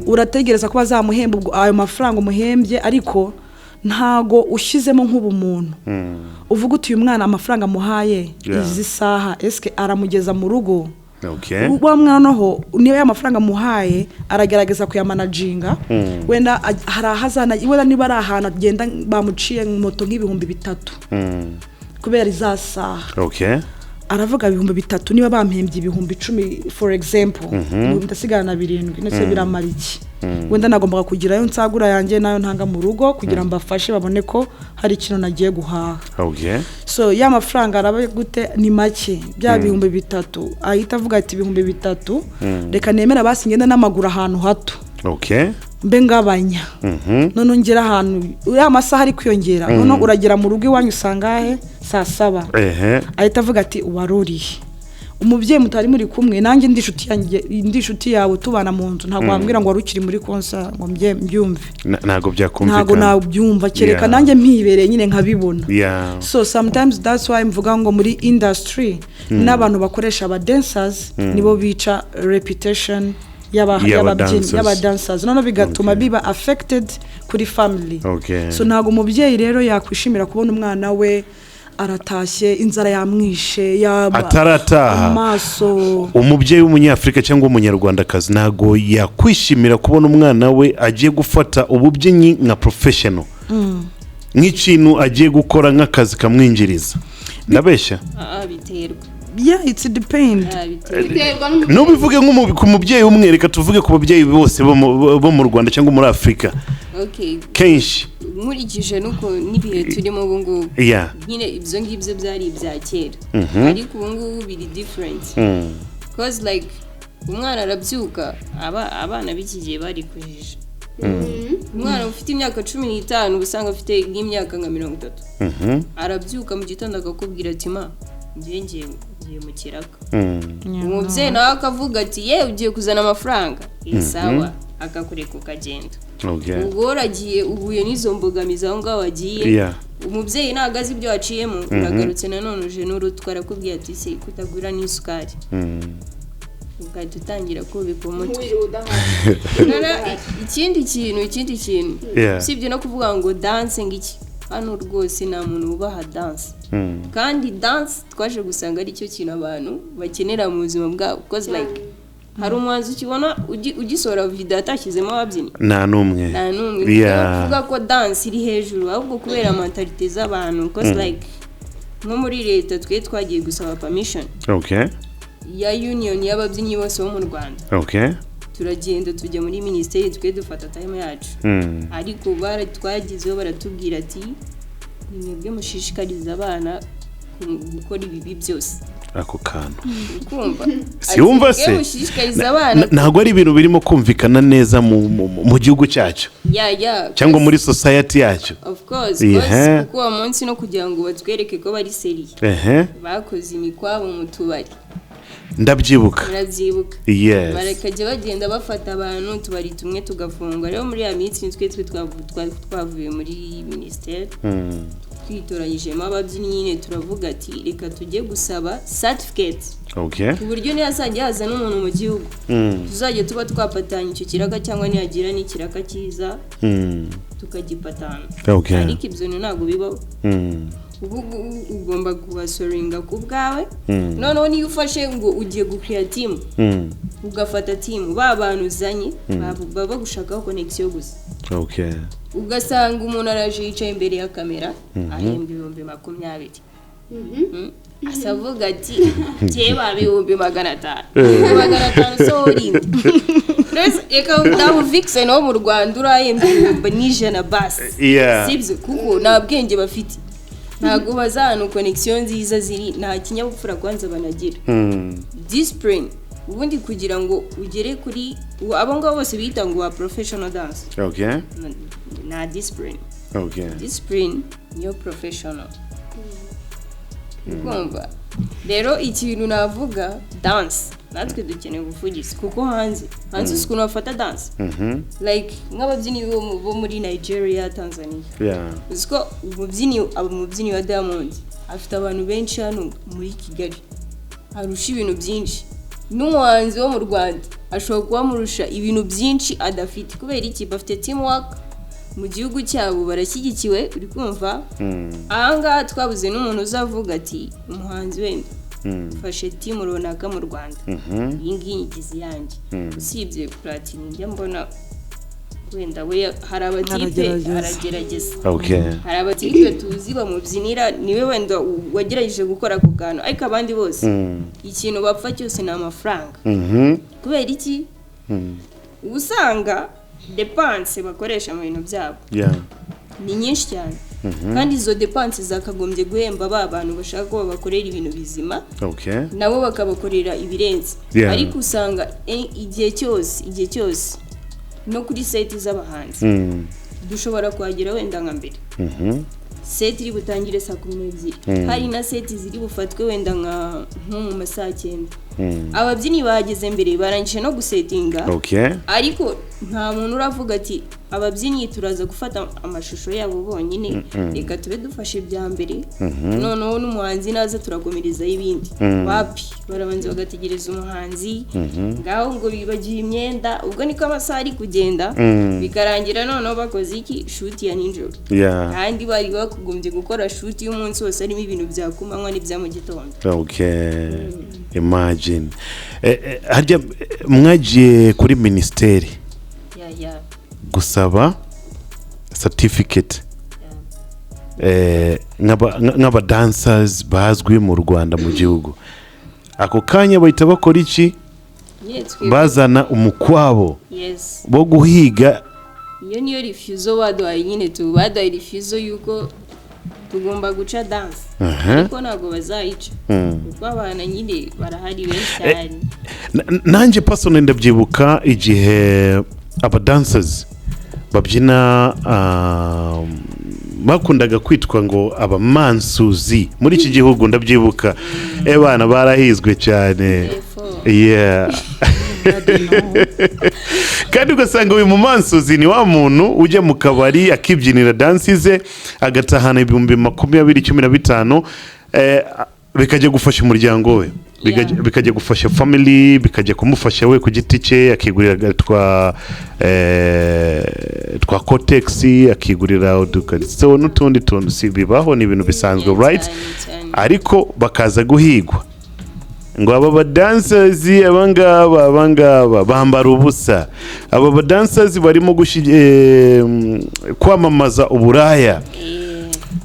Urategereza ko bazamuhemba ubwo ayo mafaranga umuhembye, ariko ntago ushyizemo nk'ubumuntu uvuga uti: "Uyu mwana amafaranga amuhaye izi saha, esike aramugeza mu rugo?" Wa mwana noneho niba ya mafaranga amuhaye aragerageza kuyamanaginga, wenda hari ahazana, wenda niba ari ahantu agenda bamuciye moto nk'ibihumbi 3 kubera iza saha, aravuga: "3,000, niba bampembye 10,000, for example, ndasigara na 7, ndetse biramara iki? Wenda nagombaga kugirayo nsagura yanjye nayo ntanga mu rugo kugira ngo mbafashe babone ko hari ikintu nagiye guhaha." So ya mafaranga araba gute? Ni make, bya 3,000. Ahita avuga ati: "3,000, reka nemera basi ngende n'amaguru ahantu hato, mbe ngabanya, noneho ngera ahantu ya masaha ari kwiyongera." Noneho uragera mu rugo iwanyu usanga he? Saa 7. Ahita avuga ati: "Waruriye umubyeyi mutari muri kumwe." Nanjye ndi inshuti yanjye, ndi inshuti yawe, tubana mu nzu, ntabwo wambwira ngo wari ukiri muri concert ngo mbyumve. Ntabwo byakumvikana. Ntabwo nabyumva kereka nanjye mpibereye nyine nkabibona. So sometimes that's why mvuga ngo muri industry n'abantu bakoresha aba dancers nibo bica reputation Y'aba y'ababyinnyi, dancers. y'aba dancers, noneho bigatuma biba affected kuri family. So ntabwo umubyeyi rero yakwishimira kubona umwana we aratashye, inzara yamwishe, yaba Atarataha. amaso. Umubyeyi w'umunyafurika cyangwa umunyarwandakazi ntabwo yakwishimira kubona umwana we agiye gufata ububyinnyi nka professional, nk'ikintu agiye gukora nk'akazi kamwinjiriza. Ndabeshya? Ah, biterwa. Yeah, it's depend. Ah, biterwa. Biterwa n'umubyeyi. Ntubivuge ku mubyeyi umwe, reka tuvuge ku babyeyi bose bo mu Rwanda cyangwa muri Afurika. Kenshi. Nkurikije n'uko n'ibihe turimo ubu ngubu, nyine ibyo ngibyo byari ibya kera, ariko ubu ngubu biri different, 'cause like umwana arabyuka, abana b'iki gihe bari kujija. Umwana ufite imyaka 15 uba usanga afite nk'imyaka nka 30. Arabyuka mu gitondo akakubwira ati: "Ma, ngiye ngiye mu kiraka." Umubyeyi nawe akavuga ati: "Yewe, ugiye kuzana amafaranga? Eh, sawa." Akakureka ukagenda. Ubwo waragiye, uhuye n'izo mbogamizi aho ngaho wagiye. Umubyeyi ntabwo azi ibyo waciyemo. Uragarutse nanone uje n'urutwa, arakubwira ati: "Se kutagura n'isukari?" Ugahita utangira kubika umutwe. Wiriwe udahari. Noneho ikindi kintu, usibye no kuvuga ngo dance ngiki, hano rwose nta muntu wubaha dance. Kandi dance twaje gusanga ari cyo kintu abantu bakenera mu buzima bwabo, because like hari umuhanzi ukibona ugisohora video atashyizemo ababyinnyi? Nta n'umwe. Nta n'umwe. Kuvuga ko dance iri hejuru, ahubwo kubera mentalité z'abantu, because like nko muri leta twe twagiye gusaba permission ya union y'ababyinnyi bose bo mu Rwanda. Turagenda tujya muri minisiteri, twe dufata time yacu, ariko twagezeho baratubwira ati: "Ni mwebwe mushishikariza abana gukora ibibi byose." Ako kantu. Kumva? Si wumva se? Mushishikariza abana. Ntabwo ari ibintu birimo kumvikana neza mu gihugu cyacu cyangwa muri society yacu. Of course. Course, kuko uwo munsi no kugira ngo batwereke ko bari sérieux, bakoze imikwabo mu tubari. Ndabyibuka. Murabyibuka? Yes. Barakajya bagenda bafata abantu, utubari tumwe tugafungwa. Rero muri ya minsi nitwe twe twari twavuye muri minisiteri, twitoranyijemo ababyinnyi nyine, turavuga ati: "Reka tujye gusaba certificate ku buryo ntihazajya haza n'umuntu mu gihugu, tuzajya tuba twapatanye icyo kiraka, cyangwa nihagira n'ikiraka cyiza tukagipatana." Ariko ibyo bintu ntabwo bibaho. Ubu ngubu ugomba kubasoringa ku bwawe. Noneho niyo ufashe ngo ugiye gukiriya team, ugafata team, ba bantu uzanye baba bagushakaho connection gusa. Ugasanga umuntu araje yicaye imbere ya kamera, ahembwa 20,000. Asa avuga ati: "Jyewe baba 500,000, 500,000." So urinde reka nawe vixen wo mu Rwanda urahembwa 100,000 basi. Sibyo? Kuko nta bwenge bafite, ntabwo bazi ahantu connection nziza ziri, nta kinyabupfura kwanza banagira. Discipline ubundi kugira ngo ugere kuri abo ngabo bose bita ngo ba professional dance, na discipline. Discipline niyo professional. Kumva rero, ikintu navuga, dance natwe dukeneye ubuvugizi, kuko hanze uzi ukuntu bafata dance, like nk'ababyinnyi bo muri Nigeria, Tanzania. Uzi ko umubyinnyi aba umubyinnyi wa Diamond afite abantu benshi hano muri Kigali, arusha ibintu byinshi n'umuhanzi wo mu Rwanda, ashobora kuba amurusha ibintu byinshi adafite. Kubera iki? Bafite teamwork mu gihugu cyabo, barashyigikiwe, uri kumva? Ahangaha twabuze n'umuntu uzavuga ati: "Umuhanzi wenda mfashe team runaka mu Rwanda, iyi ngiyi nyigize iyanjye." Usibye Platini, njya mbona wenda we hari abatipe Aragerageza. aragerageza. Hari abatipe tuzi bamubyinira, niwe wenda wagerageje gukora ako kantu, ariko abandi bose ikintu bapfa cyose ni amafaranga. Kubera iki? Uba usanga dépenses bakoresha mu bintu byabo ni nyinshi cyane, kandi izo dépenses zakagombye guhemba ba bantu bashaka ko babakorera ibintu bizima, nabo bakabakorera ibirenze. Ariko usanga igihe cyose no kuri set z'abahanzi dushobora kuhagera wenda nka mbere, set iri butangire saa 12, hari na set ziri bufatwe wenda nko mu ma saa 9. Ababyinnyi bahageze mbere, barangije no gusetinga, ariko nta muntu uravuga ati: "Ababyinnyi turaza gufata amashusho yabo bonyine, reka tube dufashe ibya mbere, noneho n'umuhanzi naza turakomerezaho ibindi." Wapi, barabanza bagategereza umuhanzi, ngaho ngo bibagiwe imyenda. Ubwo niko amasaha ari kugenda, bikarangira noneho bakoze iki? Shoot ya nijoro, kandi bari bakugombye gukora shoot y'umunsi wose, harimo ibintu bya kumanywa n'ibya mu gitondo. Okay, imagine. Harya mwagiye kuri minisiteri Yeah. gusaba certificate nk'aba dancers bazwi mu Rwanda, mu gihugu, ako kanya bahita bakora iki? Yeah, twebwe- Bazana umukwabo Yes. wo guhiga. Iyo niyo refusal baduhaye nyine, tu baduhaye refusal yuko tugomba guca dance, ariko ntabwo bazayica, kuko abana nyine barahari benshi cyane. Nanjye personally ndabyibuka igihe aba dancers babyina bakundaga kwitwa ngo abamansuzi muri iki gihugu. Ndabyibuka, bana barahizwe cyane. Efo. Yeah. Kandi ugasanga uyu mumansuzi ni wa muntu ujya mu kabari akibyinira dansi ze, agatahana 20,000, 15, bikajya gufasha umuryango we, bikajya gufasha family, bikajya kumufasha we ku giti cye, akigurira twa Kotex, akigurira udukariso n'utundi tuntu. Si bibaho? Ni ibintu bisanzwe, right? Cyane, cyane. Ariko bakaza guhigwa ngo aba badancers, abangaba bambara ubusa, aba badancers barimo kwamamaza uburaya.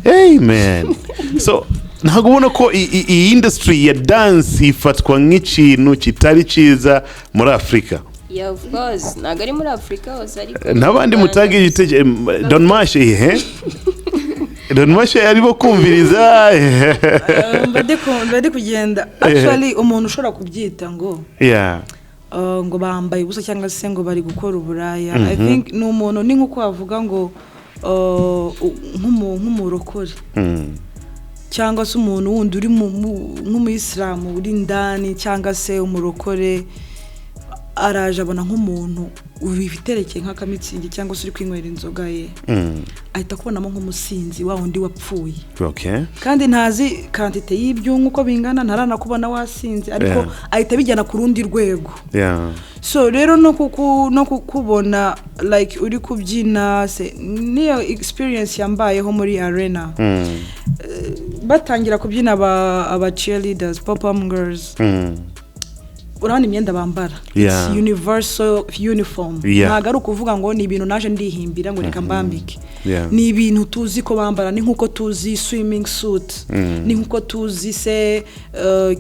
Amen. So ntabwo ubona ko iyi industry ya dance ifatwa nk'ikintu kitari cyiza muri Afurika? Yeah, of course, ntabwo ari muri Afurika hose, ariko N'abandi mu mutange Rwanda. igitekerezo. Don Mash, ihe Don Mash arimo kumviriza. Mba ndi kugenda. Actually, umuntu ushobora kubyita ngo ngo bambaye ubusa cyangwa se ngo bari gukora uburaya, I think ni umuntu, ni nk'uko wavuga ngo nk'umurokore cyangwa se umuntu wundi uri nk'umuyisilamu uri indani cyangwa se umurokore, araje abona nk'umuntu witerekeye nk'akamitsingi cyangwa se uri kwinywera inzoga ye, ahita akubonamo nk'umusinzi wa wundi wapfuye, kandi ntazi quantité y'ibyungu uko bingana, ntaranakubona wasinze, ariko ahita abijyana ku rundi rwego. So rero no kukubona like uri kubyina se, niyo experience yambayeho muri arena. Batangira kubyina aba cheerleaders, pom girls, urabona imyenda bambara. It's universal uniform. Ntabwo ari ukuvuga ngo ni ibintu naje ndihimbira ngo reka mbambike. Ni ibintu tuzi ko bambara, ni nk'uko tuzi swimming suit, ni nk'uko tuzi se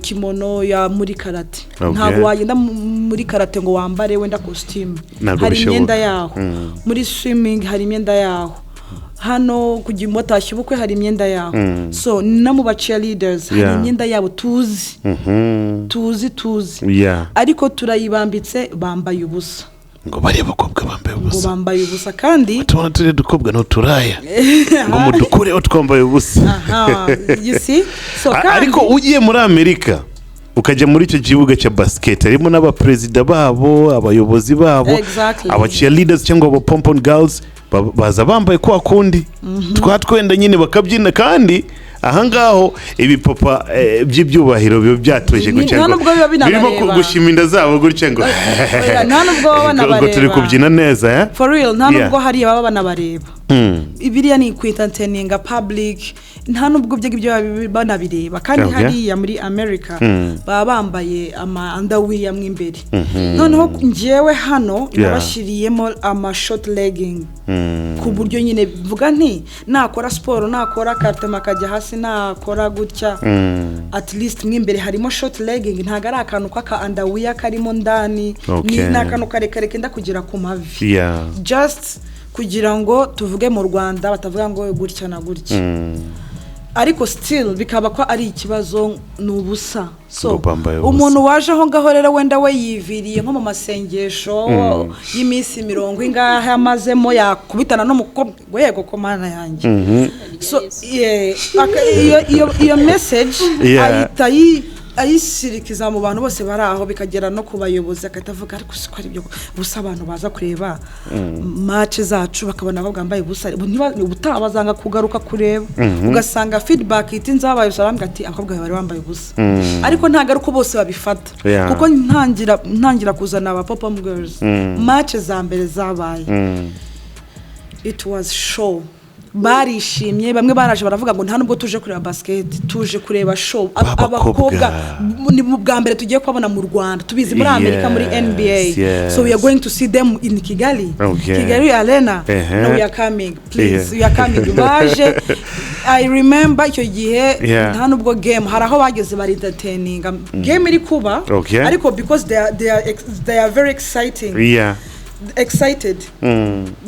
kimono ya muri karate. Ntabwo wagenda muri karate ngo wambare wenda costume. Ntabwo Hari bishoboka. imyenda yaho. Muri swimming hari imyenda yaho. Hano kugira umutashye ubukwe hari imyenda yaho. So no mu ba cheerleaders hari imyenda yabo tuzi, tuzi, ariko turayibambitse bambaye ubusa. Ngo bariya bakobwa bambaye Ngo ubusa. bambaye ubusa kandi Tubona turiya dukobwa n'uturaya, ngo mudukureho twambaye ubusa. Aha, you see? So kandi Ariko ugiye muri Amerika, ukajya muri icyo kibuga cya basket, harimo n'abaperezida babo, abayobozi babo, aba cheerleaders cyangwa aba pompon girls baza bambaye kwa kundi twa twenda nyine, bakabyina. Kandi ahangaho ibipapa by'ibyubahiro biba byatuje gutya Nta ngo nubwo biba binabareba. birimo gushima inda zabo gutya ngo Oya, nta nubwo baba ngo turi banabareba. kubyina neza, eh? For real, nta nubwo hariya baba banabareba. Biriya ni kwentertaininga public, nta nubwo ibyo ngibyo baba banabireba. Kandi hariya muri America baba bambaye ama underwear mo imbere. Noneho njyewe hano nabashyiriyemo ama short legging, ku buryo nyine mvuga nti nakora siporo, nakora karitema akajya hasi, nakora gutya, at least mo imbere harimo short legging. Ntabwo ari akantu k'aka underwear karimo ndani. Ni akantu karekare kenda kugera ku mavi, just kugira ngo tuvuge mu Rwanda batavuga ngo gutya na gutya. Ariko still bikaba ko ari ikibazo, ni ubusa. So Ngo bambaye ubusa. umuntu waje aho ngaho rero, wenda we yiviriye nko mu masengesho y'iminsi 50 amazemo, yakubitana n'umukobwa ngo yego ko Mana yanjye. So yeah, iyo message ahita ayisirikiza mu bantu bose bari aho, bikagera no ku bayobozi, agahita avuga: "Ariko siko ari byo ubusa, abantu baza kureba match zacu bakabona ko bwambaye ubusa, ubu ubutaha bazanga kugaruka kureba." Ugasanga feedback itinze, habaye usanga ati abakobwa bari bambaye ubusa. Ariko ntabwo ari uko bose babifata, kuko ntangira kuzana aba pop girls, match za mbere zabaye, it was show. Barishimye, bamwe baraje baravuga ngo nta nubwo tuje kureba basket, tuje kureba show. B'abakobwa. Abakobwa ni mu bwa mbere tugiye kubabona mu Rwanda, tubizi muri Amerika, muri NBA, so we are going to see them in Kigali, Kigali Arena. No, we are coming, please. We are coming. Baje, I remember icyo gihe, nta nubwo game, hari aho bageze bari entertaining game iri kuba, ariko because they are very exciting, excited,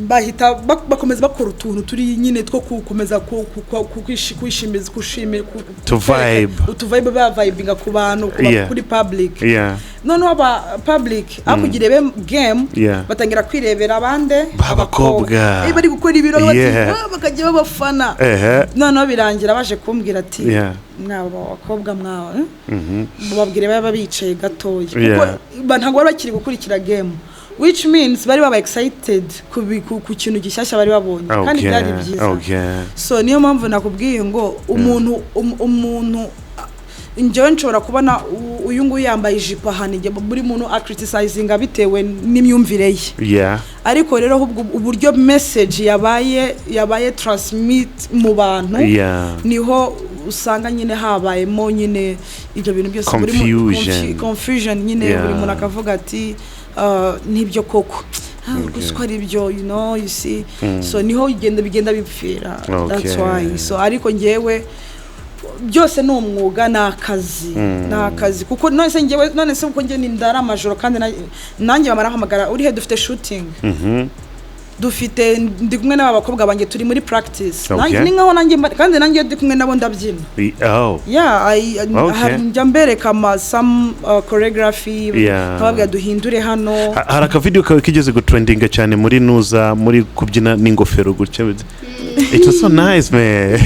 bahita bakomeza bakora utuntu turi nyine two gukomeza kwishimiza, gushimira To vibe. Utuvibe, bavibinga ku bantu, kuri public. Noneho aba public aho kugira irebe game, batangira kwirebera abande. B'abakobwa. Bari gukora ibiro bati, "Ah," bakajya babafana. Noneho birangira baje kumbwira ati mwaba bakobwa mwawe, babwire baba bicaye gatoya, kuko ntabwo bari bakiri gukurikira game, which means bari baba excited ku kintu gishyashya bari babonye, kandi byari byiza. So niyo mpamvu nakubwiye ngo umuntu njyewe nshobora kubona uyu nguyu yambaye ijipo ahantu, igihe buri muntu acriticizinga bitewe n'imyumvire ye. Ariko rero ahubwo uburyo message yabaye transmit mu bantu, niho usanga nyine habayemo nyine ibyo bintu byose. Confusion. Confusion nyine. Buri muntu akavuga ati "Nibyo koko." Ah, gusa ko ari byo, you see? So niho bigenda bipfira. That's why. So ariko ngewe byose ni umwuga, ni akazi, ni akazi, kuko none se ngewe, none se kuko ngewe ni ndara amajoro, kandi nanjye bamarahamagara: "Uri he? Dufite shooting." Dufite, ndi kumwe n'aba bakobwa banjye, turi muri practice. Nanjye ni nkaho nanjye kandi nanjye iyo ndi kumwe nabo ndabyina. Oh. Yeah, njya mbereka ama some choreography, nkababwira duhindure hano. Hari akavidewo kawe kigeze gutrendinga cyane muri nuza, muri kubyina n'ingofero gutya. It was so nice, man.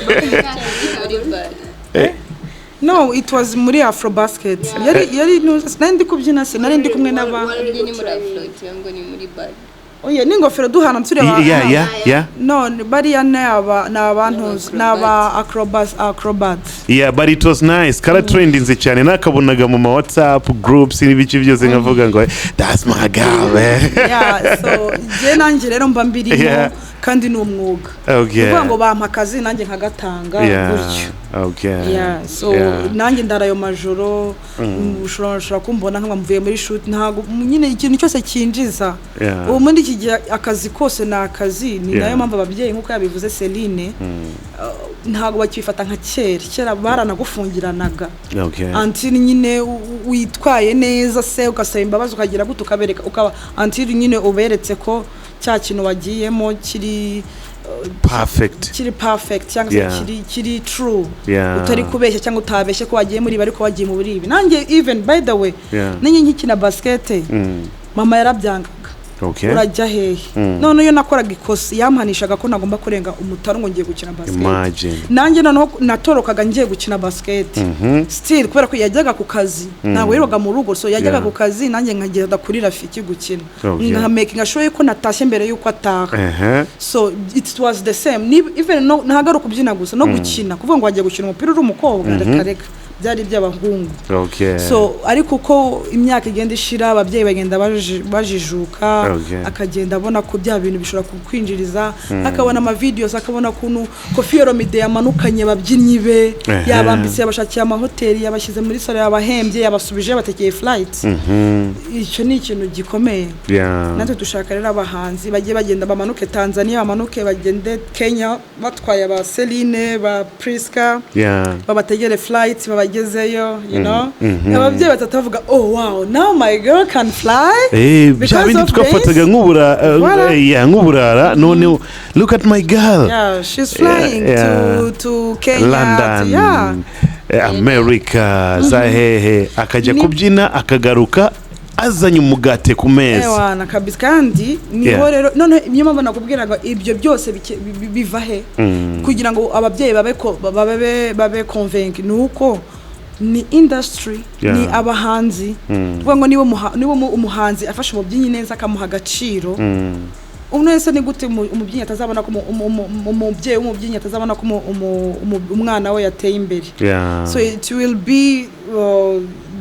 Muri bar. No, it was muri Afro Basket. Yari nari ndi kubyina se, nari ndi kumwe n'aba Ni muri Afro cyangwa ni muri bar? Oya, n'ingofero duhana tureba. Yeah. No, bariya ni abantu, ni aba acrobats. Yeah, but it was nice. Kara trendinze cyane, nakabonaga mu ma WhatsApp groups n'ibice byose, nkavuga ngo that's my girl, man. Yeah, so njye nanjye rero mba mbirimo. Kandi ni umwuga. Ukuvuga ngo bampa akazi, nanjye nkagatanga gutyo. Yeah, so nanjye ndara ayo majoro. Ushobora kumbona nkaba mvuye muri shoot. Ntabwo nyine ikintu cyose cyinjiza. Ubu muri iki gihe akazi kose ni akazi, ni nayo mpamvu ababyeyi, nk'uko yabivuze Celine, ntabwo bakibifata nka kera. Kera baranagufungiranaga until nyine witwaye neza se, ugasaba imbabazi, ukagira gute, ukabereka, ukaba until nyine uberetse ko cya kintu wagiyemo kiri Perfect. kiri perfect cyangwa se kiri true, utari kubeshya cyangwa utabeshye ko wagiye muri ibi ariko wagiye muri ibi. Nanjye even, by the way, nanjye nkikina basket, mama yarabyangaga. Urajya hehe? None iyo nakoraga ikosa yampanishaga ko nagomba kurenga umutaro ngo ngiye gukina basket. Imagine. Nanjye noneho natorokaga ngiye gukina basket still, kubera ko yajyaga ku kazi, ntabwo yirirwaga mu rugo, so yajyaga ku kazi, nanjye nkagenda kuri Rafiki gukina, nka making sure ko natashye mbere y'uko ataha. So it was the same. Even no, ntabwo ari ukubyina gusa, no gukina. Kuvuga ngo wagiye gukina umupira uri umukobwa, reka reka, byari iby'abahungu. So ariko uko imyaka igenda ishira, ababyeyi bagenda bajijuka, akagenda abona ko bya bintu bishobora kukwinjiriza, akabona amavideos, akabona ukuntu Koffi Olomide yamanukanye ababyinnyi be, yabambitse, yabashakiye amahoteli, yabashyize muri salo, yabahembye, yabasubije, yabatekeye flight. Icyo ni ikintu gikomeye. Natwe dushaka rero abahanzi bagiye bagenda bamanuke Tanzania, bamanuke bagende Kenya, batwaye aba Celine, ba Priska, babategere flight babagezeyo. Ababyeyi batatu bavuga: "Oh wow, now my girl can fly." Bya Because bindi of twafataga this. Voilà. Yeah, nk'uburara, noneho look at my girl. Yeah, she's flying to Kenya, London, to, yeah. America, za hehe, akajya kubyina akagaruka azanye umugati ku meza. Ewana kabisa. Kandi niho rero none niyo mpamvu nakubwiraga ibyo byose biva he kugira ngo ababyeyi babe convinced, ni uko ni industry, ni abahanzi. Tuvuga ngo niba umuhanzi afashe umubyinnyi neza, akamuha agaciro, umuntu wese, ni gute umubyinnyi atazabona ko umubyeyi w'umubyinnyi atazabona ko umwana we yateye imbere? So it will be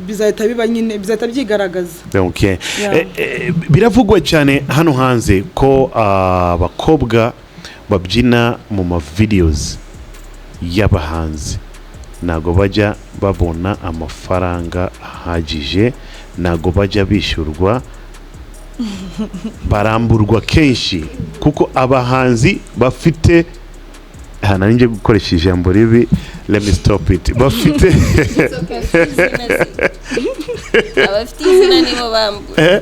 bizahita biba nyine, bizahita byigaragaza. Yeah. Biravugwa cyane hano hanze ko abakobwa babyina mu ma videos y'abahanzi ntabwo bajya babona amafaranga ahagije, ntabwo bajya bishyurwa, baramburwa kenshi kuko abahanzi bafite, aha nari ngiye gukoresha ijambo ribi, let me stop it, bafite Abafite izina nibo bambura.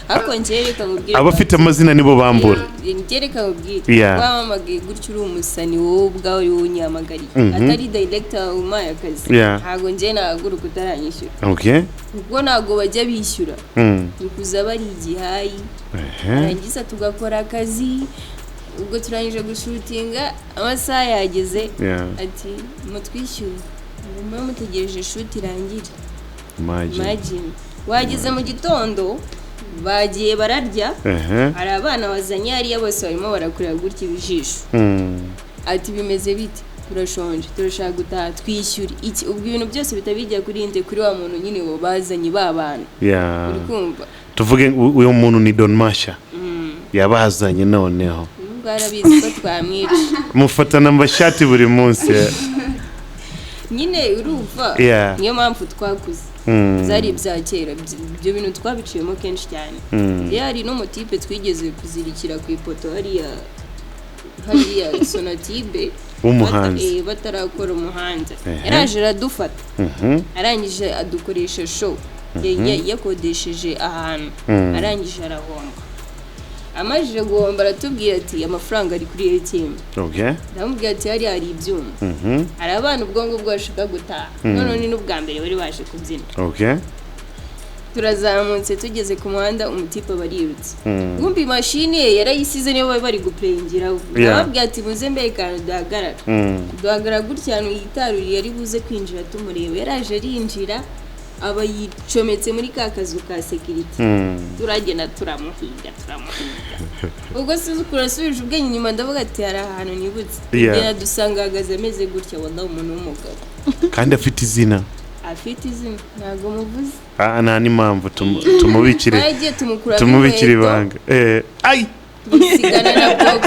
Ariko njyewe reka nkubwire. Abafite amazina nibo bambura. Njye reka nkubwire. Wamamagaye gutyo uri umusani, wowe ubwawe uri wowe unyihamagariye, atari director umpaye akazi, ntabwo njye nahaguruka utaranyishyura, kuko ntabwo bajya bishyura. Ni kuza bari igihayi, barangiza tugakora akazi, ubwo turangije gushootinga, amasaha yageze, ati mutwishyure, mube mutegereje shoot irangire. Imagine. Imagine, wageze mu gitondo, bagiye bararya, hari abana wazanye hariya, bose barimo barakureba gutya ibijisho, ati bimeze bite, turashonje, turashaka gutaha, twishyure iki? Ubwo ibintu byose bihita bijya kuri nde? Kuri wa muntu nyine bazanye ba bantu. Uri kumva? Tuvuge uyu muntu ni Don Masha yabazanye noneho. Ubwo arabizi ko twamwica. Mufatana amashati buri munsi. Nyine urumva, niyo mpamvu twakuze. Zari ibya kera, ibyo bintu twabiciyemo kenshi cyane. Iyo hari n'umutipe twigeze kuzirikira ku ipoto hariya Sonatube. W'umuhanzi. Batarakora umuhanda. Yaraje aradufata, arangije adukoresha show. Yakodesheje ahantu, arangije arahomba. Amajije guhomba aratubwira ati amafaranga ari kuri ATM. Ndamubwira ati hariya hari ibyuma, hari abana ubwonko bwashaka gutaha, none ni n'ubwa mbere bari baje kubyina. Turazamutse, tugeze ku muhanda, umutipe barirutse, wumva imashini ye yarayisize, niyo bari bari gupureyingiraho. Ndababwira ati muze mbere ahantu duhagarara. Duhagarara gutya ahantu yitaruriye, ari buze kwinjira tumureba. Yaraje arinjira, aba yicometse muri ka kazu ka sécurité. Turagenda turamuhiga, turamuhiga. Ubwo sinzi ukuntu nasubije ubwenge inyuma, ndavuga ati hari ahantu nibutse. Tugenda dusanga ahagaze ameze gutya, wallahi, umuntu w'umugabo. Kandi afite izina. Afite izina, ntabwo muvuze. Ah, nta n'impamvu, tumubikire. Twaragiye tumukuramo Tumubikire inkweto. ibanga. Ai. Musigana na box,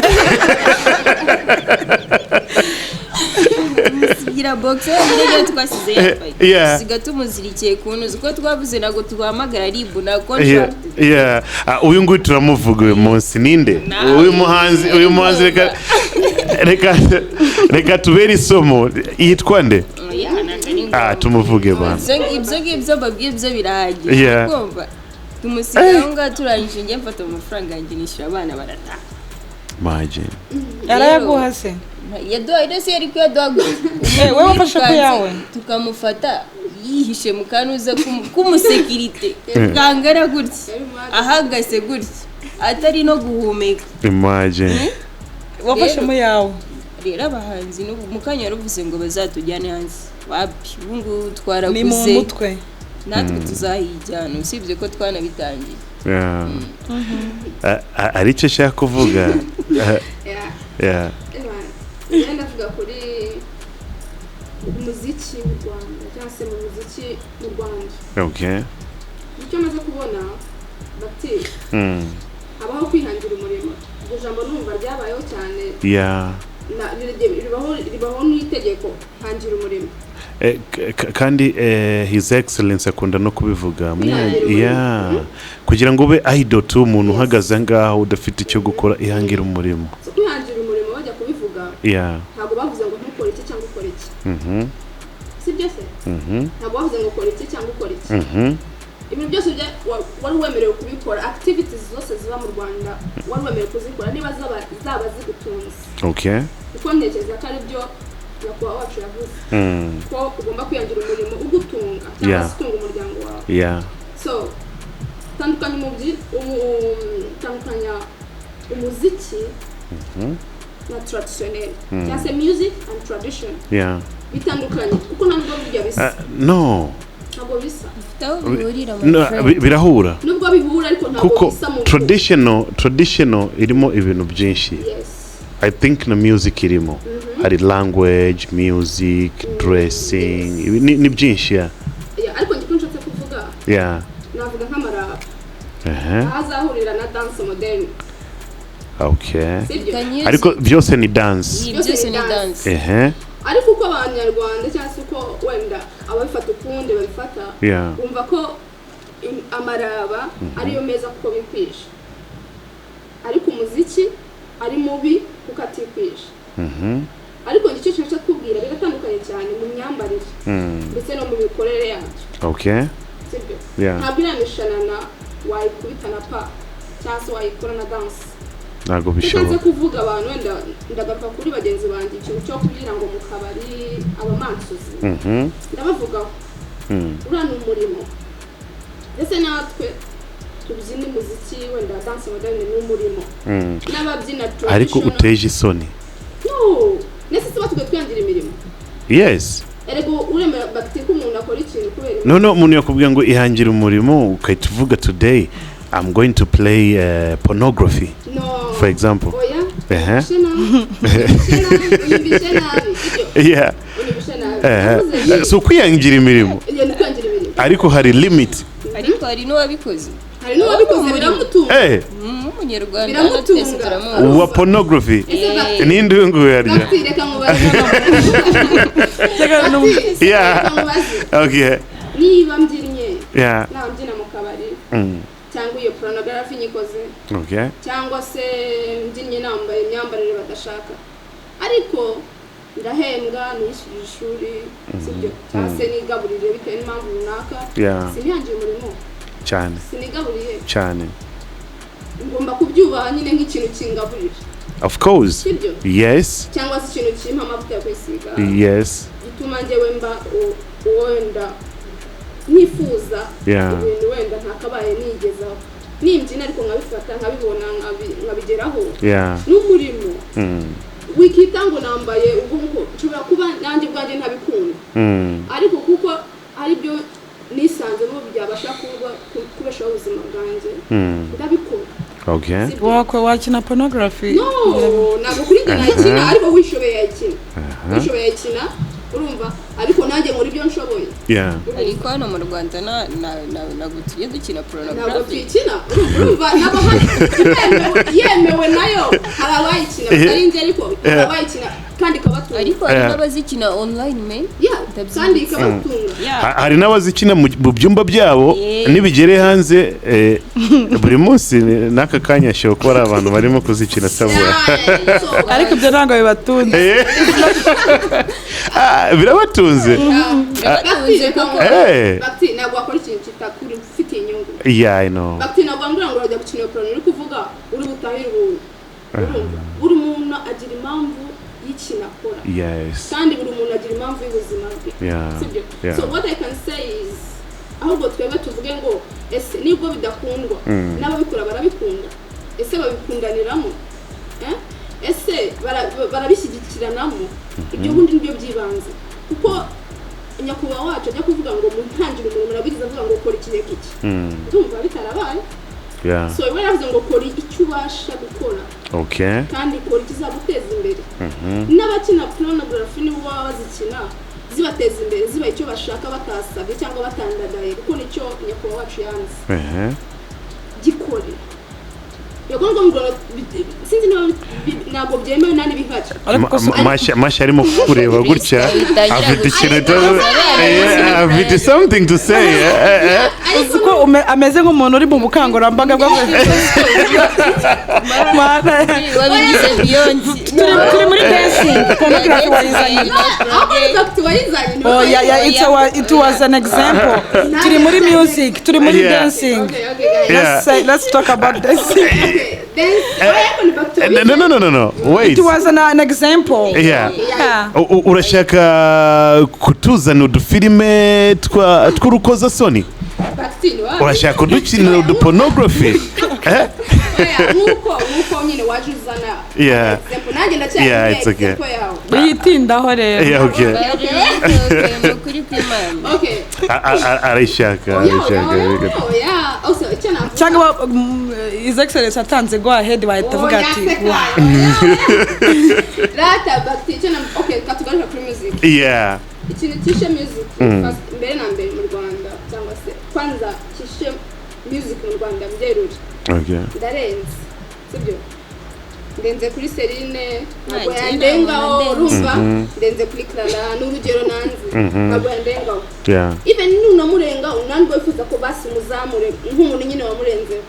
musigira box yonyine twasize yambaye. Tusiga tumuzirikiye ku ntuzi ko twavuze ntabwo tuhamagara RIB na contract. Yeah. Ah, uyu nguyu turamuvuga uyu munsi, ninde? Uyu muhanzi reka tubere isomo, yitwa nde? Oya, ntabwo ari ngombwa. Ah, tumuvuge bana. Ibyo ngibyo mbabwiye byo birahagije. Kumva tumusiga aho ngaho, turangije njye mfata amafaranga yanjye nishyura abana barataha. Imagine. Arayaguha se? Yaduhaye ndetse yari kuyaduha gutya. Eh, wowe wafashe ku yawe? Tukamufata yihishe mu kanuza k'umusekirite kangana gutya, ahagaze gutya, atari no guhumeka. Imagine. Wafashe mu yawe? Rero abahanzi n'ubu mu kanya yaravuze ngo bazatujyane hanze, wapi, ubu ngubu Ni mu twaraguze. mutwe. Natwe tuzahijyana, usibye ko twanabitangiye. Yeah. Hari icyo ashaka kuvuga. Yeah. Yeah. Njyewe ndavuga kuri umuziki mu Rwanda cyangwa se mu muziki mu Rwanda. Icyo maze kubona bati habaho kwihangira umurimo. Iryo jambo numva ryabayeho cyane. Ribaho n'itegeko, hangira umurimo. Kandi His Excellence akunda no kubivuga. Kwihangira umurimo. Yeah. Kugira ngo ube idle tu, umuntu uhagaze ngaho udafite icyo gukora, ihangira umurimo. So kwihangira umurimo bajya kubivuga, ntabwo bavuze ngo ntukore iki cyangwa ukore iki. Si byo se? Mhm. Ntabwo bavuze ngo ukore iki cyangwa ukore iki. Ibintu byose wari wemerewe kubikora, activities zose ziba mu Rwanda wari wemerewe kuzikora niba zaba zigutunze. Kuko ntekereza ko ari byo nyakubahwa wacu yavuze, ko ugomba kwihangira umurimo ugutunga cyangwa se utunga umuryango wawe. So tandukanya umuziki na traditionnel cyangwa se music and tradition. Bitandukanye kuko ntabwo burya bisa. No. Ntabwo bisa. Bifite aho bihurira, my No, friend. birahura. Nubwo bihura ariko ntabwo Kuko bisa mu traditional irimo ibintu byinshi. I think na music irimo, hari language, music, dressing, ibi ni byinshi, yeah. Yeah, ariko njye icyo nshatse kuvuga, navuga nk'amaraba aho azahurira na dance moderne, sibyo? Can you Ariko byose ni dance. Iyi byose ni dance. Ariko uko abanyarwanda cyangwa se uko wenda ababifata ukundi babifata, bumva ko amaraba ariyo meza kuko bikwisha, ariko umuziki ari mubi kuko atikwisha. Ariko icyo nshaka kubwira, biratandukanye cyane mu myambarire ndetse no mu mikorere yabyo, sibyo? Yeah. Ntabwo iriya mishanana wayikubita na pa cyangwa se wayikora na dance. Ntabwo Icyo nshatse bishoboka. kuvuga, abantu wenda ndagaruka kuri bagenzi banjye, ikintu cyo kugira ngo mu kabari abamansuzi, ndabavugaho, uriya ni umurimo. Ndetse natwe tubyina umuziki wenda dance moderne ni umurimo, n'ababyina Ariko traditional. uteje isoni. No, ndetse se batubwiye twihangira imirimo? Yes. Erega uremera bagiti ko umuntu akora ikintu kubera No, umuntu yakubwira ngo ihangira umurimo, ugahita uvuga today I'm going to play pornography, No. for example. Oya. Ehe. Unyumvishe nabi. Unyumvishe nabi, unyumvishe nabi, sibyo? Yeah. Unyumvishe nabi. Navuze nti Si ukwihangira imirimo. Iyo ni kwihangira imirimo. Ariko hari limit. Ariko hari n'uwabikoze. Hari n'uwabikoze biramutunga. Umunyarwanda Biramutunga. twese turamuzi. Uwa pornography. Ese Bakti, Ninde uyu nguyu yarya? Bakti, reka mubaze. Bakti, reka mubaze. Niba mbyinnye, naba mbyina mu kabari cyangwa iyo pornography nyikoze, cyangwa se mbyinnye nambaye imyambarire badashaka, ariko ndahembwa, nishyurira ishuri, sibyo? Cyangwa se nigaburire bitewe n'impamvu runaka, sinihangiye umurimo? Cyane. Sinigaburiye? Cyane. Ngomba kubyubaha nyine nk'ikintu kingaburira, Of course. sibyo? Yes. Cyangwa se ikintu kimpa amavuta yo kwisiga, gituma njyewe mba wenda nifuza ibintu wenda ntakabaye nigezaho nimbyina, ariko nkabifata nkabibona nkabigeraho, n'umurimo. Wikita ngo nambaye ubwo nguko, nshobora kuba nanjye ubwanjye ntabikunda, ariko kuko aribyo nisanzemo byabasha kuba kubeshaho ubuzima bwanjye, ndabikora. Sibyo? Wakwe wakina pornography? No, ntabwo kuri njye nayikina, ariko wishoboye yayikina. Wishoboye yayikina. Urumva, ariko nanjye muri byo nshoboye. Ariko hano mu Rwanda ntabwo tujya dukina Ntabwo pornography. tuyikina. Urumva, nabo yemewe nayo hari abayikina batari njye, ariko hari abayikina kandi ikabatunga. Ariko hari n'abazikina online, man. Yeah, Ndabyibutse. kandi ikabatunga. Hari n'abazikina mu byumba byabo, nibigere hanze buri munsi n'aka kanya ashobora kuba ari abantu barimo kuzikina sabura. Yeah, so, Ariko ibyo ntabwo bibatunze. Ah, birabatunze. Birabatunze kuko Bakti, ntabwo wakora ikintu kitakufitiye inyungu. Yeah, I know. Bakti, ntabwo wambwira ngo urajya gukina iyo porno uri kuvuga uri butahire ubuntu. Urumva, buri muntu agira impamvu y'ikintu akora, kandi buri muntu agira impamvu y'ubuzima bwe, sibyo? So what I can say is, ahubwo twebwe tuvuge ngo ese nibwo bidakundwa, n'ababikora barabikunda? Ese babikundaniramo? Eh? Ese barabishyigikiranamo? Ibyo bundi nibyo by'ibanze, kuko nyakubahwa wacu ajya kuvuga ngo mu ntangiriro umurimo arabwiriza avuga ngo kora iki n'iki iki. Ndumva bitarabaye. So we yaravuze ngo kora icyo ubasha gukora, kandi kora ikizaguteza imbere. N'abakina pornography nibo baba bazikina zibateza imbere, ziba icyo bashaka batasabye cyangwa batandagaye, kuko nicyo nyakubahwa wacu yanze. Gikore. Yego, ngo sinzi niba ntabwo byemewe nta n'ibihari. Ariko Masha arimo kureba gutya, Bitangira afite ikintu, gusa. afite something to say. Uzi ko ameze nk'umuntu uri mu bukangurambaga bwo Mana. Wabigize beyond. Turi muri dancing, pornography wayizanye. Ahubwo ni Dr. wayizanye, ni Oh, yeah, it was an example. Turi muri music, turi muri dancing. Okay, guys. Let's talk about dancing. Okay, then ariko ni Dr. No, wait. It was an example. Yeah. Urashaka kutuzana udufilime tw'urukozasoni? Bakti, Urashaka kudukinira udupornography, eh? Oya, nkuko nyine waje uzana example, nanjye ndacyari Yeah, it's okay. example yawe. Yitindaho rero. Yeah, okay. Okay, ni ukuri kw'Imana. Okay. Arayishaka, Oya, arayishaka. oya, oya. Also, icyo navuga. Cyangwa His Excellence atanze go ahead, wahita avuga Oya, ati seka, "Wow." oya. Rata Bakti, icyo na okay, katugaruka kuri music. Ikintu kishe music first, mbere na mbere mu Rwanda, cyangwa se kwanza kishe music mu Rwanda mbyerure, ndarenze, sibyo? Ndenze kuri Celine, ntabwo Nanjye yandengaho. ntabwo. Urumva, ndenze kuri Clara, n'urugero nanze, ntabwo yandengaho. Even nunamurenga, unanirwa wifuza ko basi muzamure nk'umuntu nyine wamurenzeho.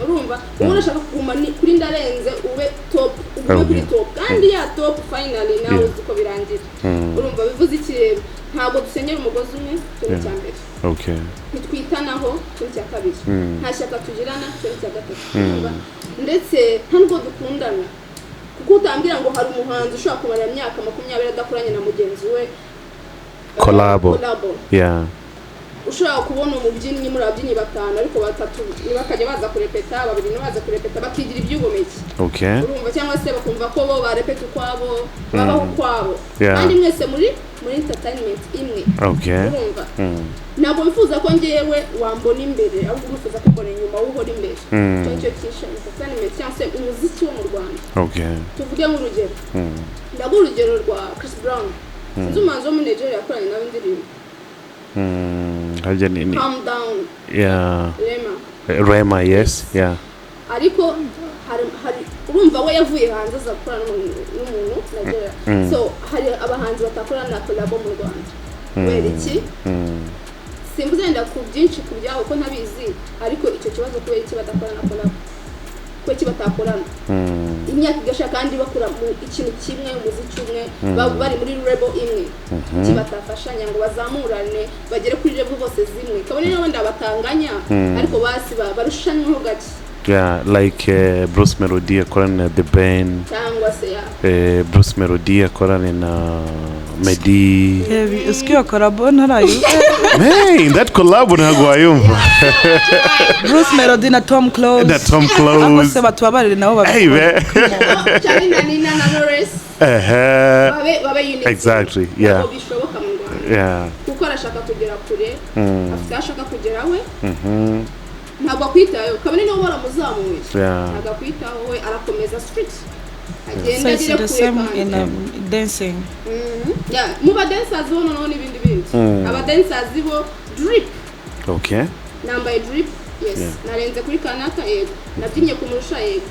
Urumva, wowe urashaka kuguma kuri ndarenze, ube top, ugume kuri top, kandi ya top finally nawe uzi uko birangira. Urumva, bivuze iki rero? Ntabwo dusenyera umugozi umwe, icyo ni icya mbere. Ntitwitanaho, icyo ni icya kabiri. Nta shyaka tugirana, icyo ni icya gatatu. Urumva? Ndetse nta nubwo dukundana, kuko utambwira ngo hari umuhanzi ushobora kumara imyaka 20 adakoranye na mugenzi we Collabo. Collabo. Ushobora kubona umubyinnyi muri ababyinnyi batanu, ariko batatu bakajya baza kurepeta, babiri ntibaza kurepeta, bakigira ibyigomeke. Urumva, cyangwa se bakumva ko bo barepeta ukwabo, babaho ukwabo, kandi mwese muri entertainment imwe. Urumva, ntabwo wifuza ko ngewe wambona imbere, ahubwo wifuza ko mbona inyuma, wowe uhora imbere. Icyo nicyo kishe entertainment cyangwa se umuziki wo mu Rwanda. Tuvuge nk'urugero, ndaguha urugero rwa Chris Brown. Sinzi umuhanzi wo muri Nigeria yakoranye nawe indirimbo. Harya ni Calm Down. Rema. Rema, yes, yeah. Ariko hari urumva, we yavuye hanze aza gukorana n'umuntu Nigeria. So hari abahanzi batakorana na collabo mu Rwanda kubera iki? Simvuze wenda ku byinshi ku byabo ko ntabizi, ariko icyo kibazo, kubera iki badakorana collabo? Kubera iki batakorana imyaka igashira kandi bakora mu ikintu kimwe, umuziki umwe, bari muri label imwe? Kuki batafashanya ngo bazamurane, bagere kuri level bose zimwe, kabone niba wenda batanganya, ariko basi barushanweho gake? Yeah, like Bruce Melody akorana na The Ben. Cyangwa se ya Bruce Melody akorane na Meddy. Uzi ko iyo collabo ntarayo? Man, that collab ntabwo wayumva. Bruce Melody na Tom Close. Na Tom Ahubwo Close. se batubabarire nabo Hey, babikora. man. Charly na Nina na Knowless, babe unity. Exactly, yeah. Ntabwo bishoboka mu Rwanda, kuko arashaka kugera kure, afite aho ashaka kugera we, ntabwo akwitayeho kabone niba waramuzamuye. Ntabwo akwitaho, we arakomeza street. Agenda So it's agere the kure same kandi. in dancing. Yeah, mu ba dancers bo noneho n'ibindi bindi. Aba dancers bo drip. Nambaye drip, yes. Narenze kuri kanaka, yego. Nabyinnye kumurusha, yego.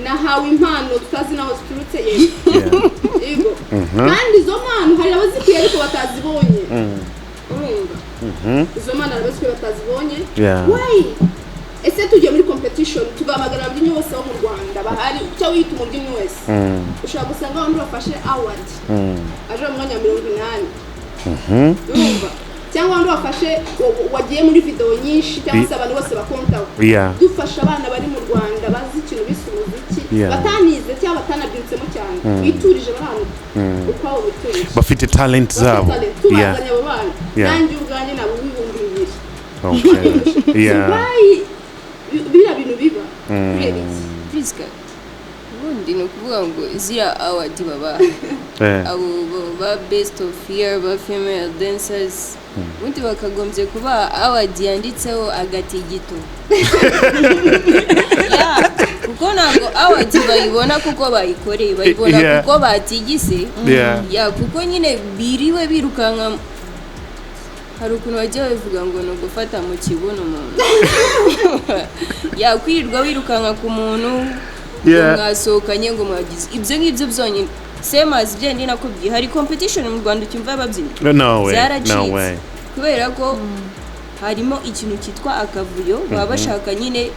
Nahawe impano tutazi naho ziturutse, yego. Yego, kandi izo mpano hari abazikwiye ariko batazibonye. Urumva, izo mpano hari abazikwiye batazibonye. Why? Ese tugiye muri competition, tugahamagara ababyinnyi bose bo mu Rwanda bahari, icyo wita umubyinnyi wese, ushobora gusanga abandi bafashe award aje mu mwanya wa 80, urumva, cyangwa abandi bafashe wagiye muri video nyinshi, cyangwa se abantu bose bakontaho. Dufasha abana bari mu Rwanda bazi ikintu bise umuziki, batanize cyangwa batanabyutsemo cyane, biturije, bari ahantu ukwabo biturije, bafite talent bafite zabo. talent. Tubazanye abo bana, nanjye ubwanjye nabo 2000. Why biriya bintu biba? Kubera iki? Priska, ubundi ni ukuvuga ngo ziriya award babaha, abo ba best of year, ba female dancers, ubundi bakagombye kubaha award yanditseho agatigito. Yeah, kuko ntabwo award bayibona kuko bayikoreye, bayibona kuko batigise. Ya, kuko nyine biriwe birukanka. Hari ukuntu bajya babivuga ngo ni ugufata mu kibuno umuntu, yakwirirwa wirukanka ku muntu ngo mwasohokanye, ngo mwagize ibyo ngibyo byonyine. Semazi byo ndi nakubwiye, hari competition mu Rwanda ucyumva y'ababyinnyi? No way. Byaracitse. No way. Kubera ko harimo ikintu cyitwa akavuyo. Baba bashaka nyine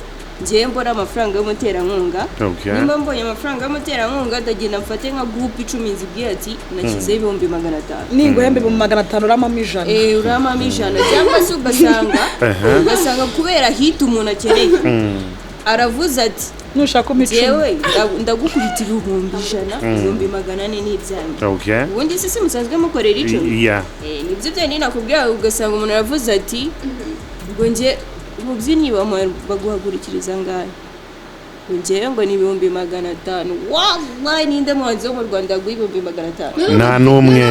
ngewe mbona amafaranga y'umuterankunga. Nimba mbonye amafaranga y'umuterankunga, ndagenda mfate nka groupe 10, nzibwire ati nashyizeho 500,000. Ninguhembe 500,000, uramamo 100. Eh, uramamo 100, cyangwa se ugasanga kubera hit umuntu akeneye, aravuze ati nushaka umpa 10. Njyewe ndagukubita 100,000, 400,000 ni ibyanjye. Ubundi se si musanzwe mukorera 10? Yeah. Eh, nibyo byonyine nakubwira. Ugasanga umuntu aravuze ati ngo njye umubyinnyi baguhagurikiriza angahe? Ngo njyewe ngo ni 500,000. Wallahi, ninde muhanzi wo mu Rwanda yaguha 500,000? Nta n'umwe.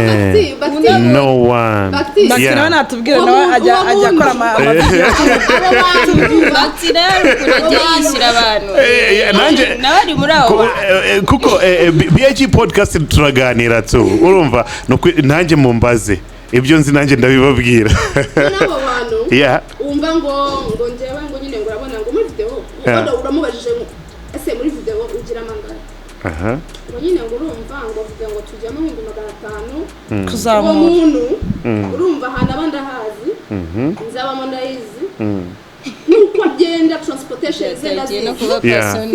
Bakti. No one. Bakti. Bakti nawe natubwire, nawe ajya akora amavideo. Abo bantu. Bakti nawe hari ukuntu agiye yishyura abantu. Nanjye nawe ari muri abo bantu. Kuko BIG podcast turaganira tu, urumva. Nanjye mumbaze ibyo nzi, nanjye ndabibabwira. N'abo bantu wumva ngo njyewe ngo nyine ngo urabona ngo muri video, wenda uramubajije ngo ese muri video ugira amangara, ngo nyine ngo urumva ngo avuga ngo tujyamo 500,000. Uwo Kuzamura. muntu, urumva, ahantu aba ndahazi, nzabamo ndayizi, nuko agenda transportation ze Yatangiye no ndazizi. kuba person.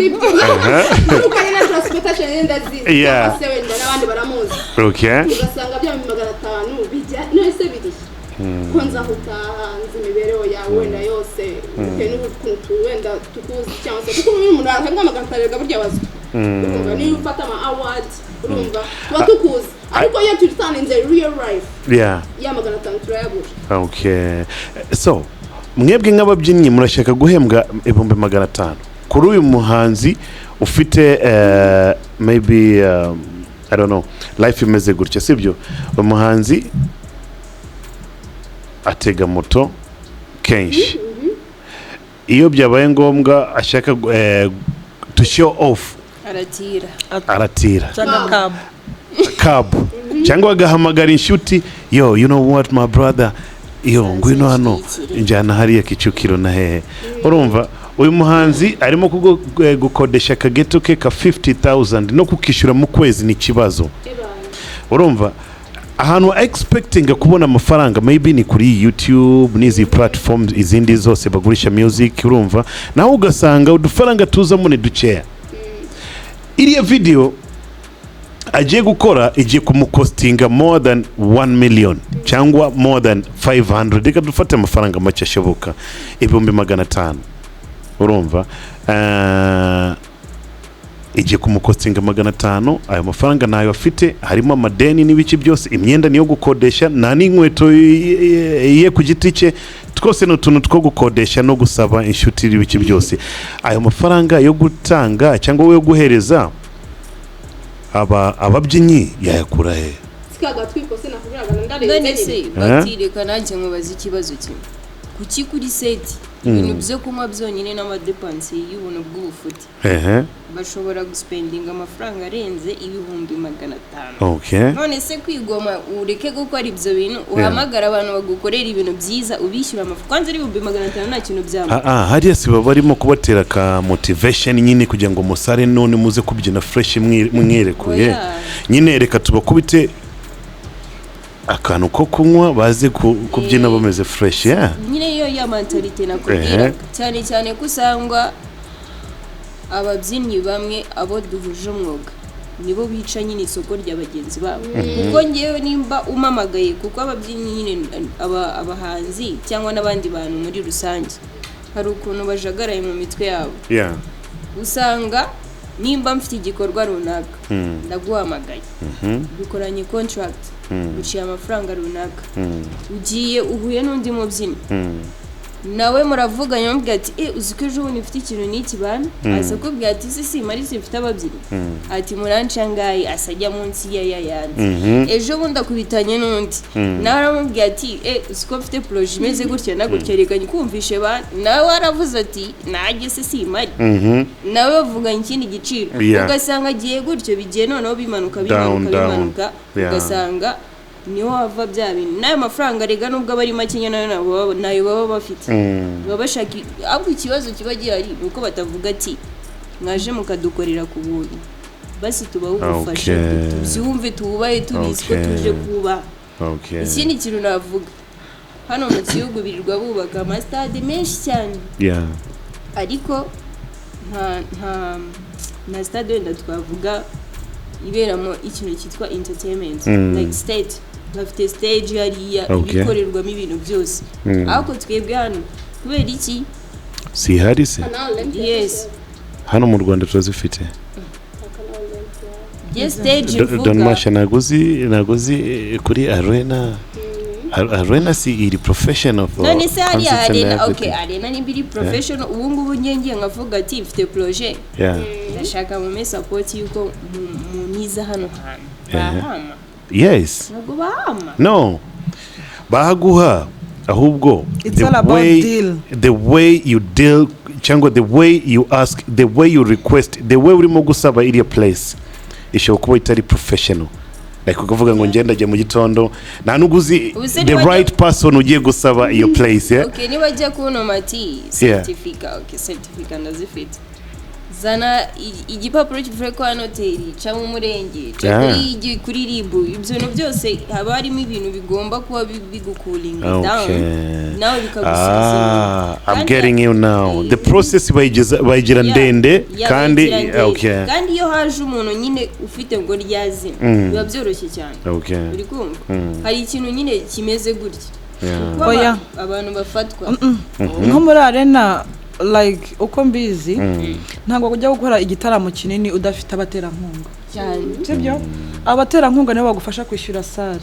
Nuko agenda transportation ze ndazizi, cyangwa se wenda n'abandi baramuzi. Ugasanga bya 500,000 bijya none se biri ko nza aho utaha, nzi imibereho yawe wenda yose, bitewe n'ukuntu wenda tukuzi, cyangwa se kuko uyu umuntu ahembwa 500 erega burya bazwi. Urumva, niyo ufata ama award, urumva tuba tukuzi, ariko iyo turitanze real life, ya 500 turayabura. Okay, so mwebwe nk'ababyinnyi murashaka guhembwa 500,000 kuri uyu muhanzi ufite maybe I don't know, life imeze gutya, sibyo? Umuhanzi atega moto kenshi, iyo byabaye ngombwa ashaka to show off, aratira. Aratira. Cyangwa cab. Cab, cyangwa agahamagara inshuti: "Yo, you know what, my brother, yo, ngwino hano, njyana hariya Kicukiro na hehe." Urumva, uyu muhanzi arimo gukodesha akageto ke ka 50,000, no kukishyura mu kwezi ni ikibazo. Urumva, ahantu expecting kubona amafaranga maybe ni kuri YouTube n'izi platform izindi zose bagurisha music. Urumva, nawe ugasanga udufaranga tuzamo ni dukeya. Iriya video agiye gukora igiye kumukostinga more than 1 million cyangwa more than 500, reka dufate amafaranga make ashoboka, 500,000. Urumva, igiye kumukostinga 500. Ayo mafaranga ntayo afite, harimo amadeni n'ibiki byose, imyenda niyo gukodesha, nta n'inkweto ye ku giti cye, twose ni utuntu two gukodesha no gusaba inshuti n'ibiki byose. Ayo mafaranga yo gutanga cyangwa yo guhereza aba ababyinnyi yayakura he? Sikagatwiko sinakubwiraga, ndarenze None nyine. se batireka, nanjye nkubaza ikibazo kimwe: kuki kuri set Ibintu byo kunywa byonyine n'amadepansi y'ubuntu bw'ubufuti, bashobora guspendinga amafaranga arenze 500,000. None se kwigoma ureke gukora ibyo bintu, uhamagara abantu bagukorera ibintu byiza, ubishyura amafaranga, kwanza ari 500,000 nta kintu byaba. Hariya si baba barimo kubatera ka motivation nyine kugira ngo musare none muze kubyina fresh mwirekuye? Oya. Nyine reka tubakubite akantu ko kunywa baze kubyina bameze fresh, yeah. Nyine iyo ya mentalité nakubwira, cyane cyane ko usanga ababyinnyi bamwe abo duhuje umwuga nibo bica nyine isoko rya bagenzi babo, kuko ngewe nimba umamagaye, kuko ababyinnyi nyine abahanzi cyangwa n'abandi bantu muri rusange hari ukuntu bajagaraye mu mitwe yabo. Usanga nimba mfite igikorwa runaka, ndaguhamagaye, dukoranye contract, uciye amafaranga runaka, ugiye uhuye n'undi mubyinnyi, nawe muravuganye, mubwira ati: "Eh, uzi ko ejo bundi mfite ikintu n'iki bana?" Aza akubwira ati: "Si si mari mfite ababyinnyi," ati: "Muranca ngayi," asa ajya munsi ya yandi. Ejo bundi akubitanye n'undi, nawe aramubwira ati: "Eh, uzi ko mfite projet imeze gutya na gutya, reka nyikumvishe bana." Nawe aravuze ati: "Najye se si mari?" Nawe bavuganye ikindi giciro. Ugasanga agiye gutyo, bigiye noneho bimanuka, Down, bimanuka, down. bimanuka. Ugasanga niho hava bya bintu n'ayo mafaranga rega, nubwo aba ari make, nayo nayo baba bafite, baba bashaka. Ahubwo ikibazo kiba gihari ni uko batavuga ati: "Mwaje mukadukorera ku buntu, basi tubahe ubufasha, tubyumve, tububahe, tubizi ko tuje kubaha." Ikindi kintu navuga, hano mu gihugu birirwa bubaka amasitade menshi cyane, ariko nta stade wenda twavuga iberamo ikintu cyitwa entertainment, like state bafite stage hariya ibikorerwamo ibintu byose. Ariko twebwe hano kubera iki? Si ihari se? Canal Olympia. Yes. Hano mu Rwanda turazifite. Canal Olympia. Yes, stage Don mvuga. Masha, ntago uzi kuri arena. Arena si iri professional for None se hariya concerts and arena, okay, everything? arena nimba iri professional, ubu ngubu ngiye nkavuga ati: "Mfite projet, ndashaka mume support yuko muniza hano hantu," bahama? Yes. Ntabwo bahama. No, bahaguha, ahubwo It's the all about deal. The way you deal cyangwa the way you ask, the way you request, the way urimo gusaba iriya place ishobora kuba itari professional, like ukavuga ngo ngenda ajya mu gitondo, nta nubwo uzi Ubu se the right person ugiye gusaba iyo place, yeah? Okay, niba ajya kunoma ati certificate, okay, certificate ndazifite, zana igipapuro kivuye kwa noteri, ca mu murenge, ca kuri RIB, ibyo bintu byose haba harimo ibintu bigomba kuba bigucoolinga down, nawe bikagusubiza inyuma. Ah, I'm getting you now. The process bayigira ndende kandi bayigira ndende. Kandi iyo haje umuntu nyine ufite ngo rya zina, biba byoroshye cyane. Uri kumva hari ikintu nyine kimeze gutya, kuko Oya. abantu bafatwa. Nko muri arena, like uko mbizi, ntabwo ujya gukora igitaramo kinini udafite abaterankunga. Cyane. Sibyo? Abaterankunga nibo bagufasha kwishyura salle.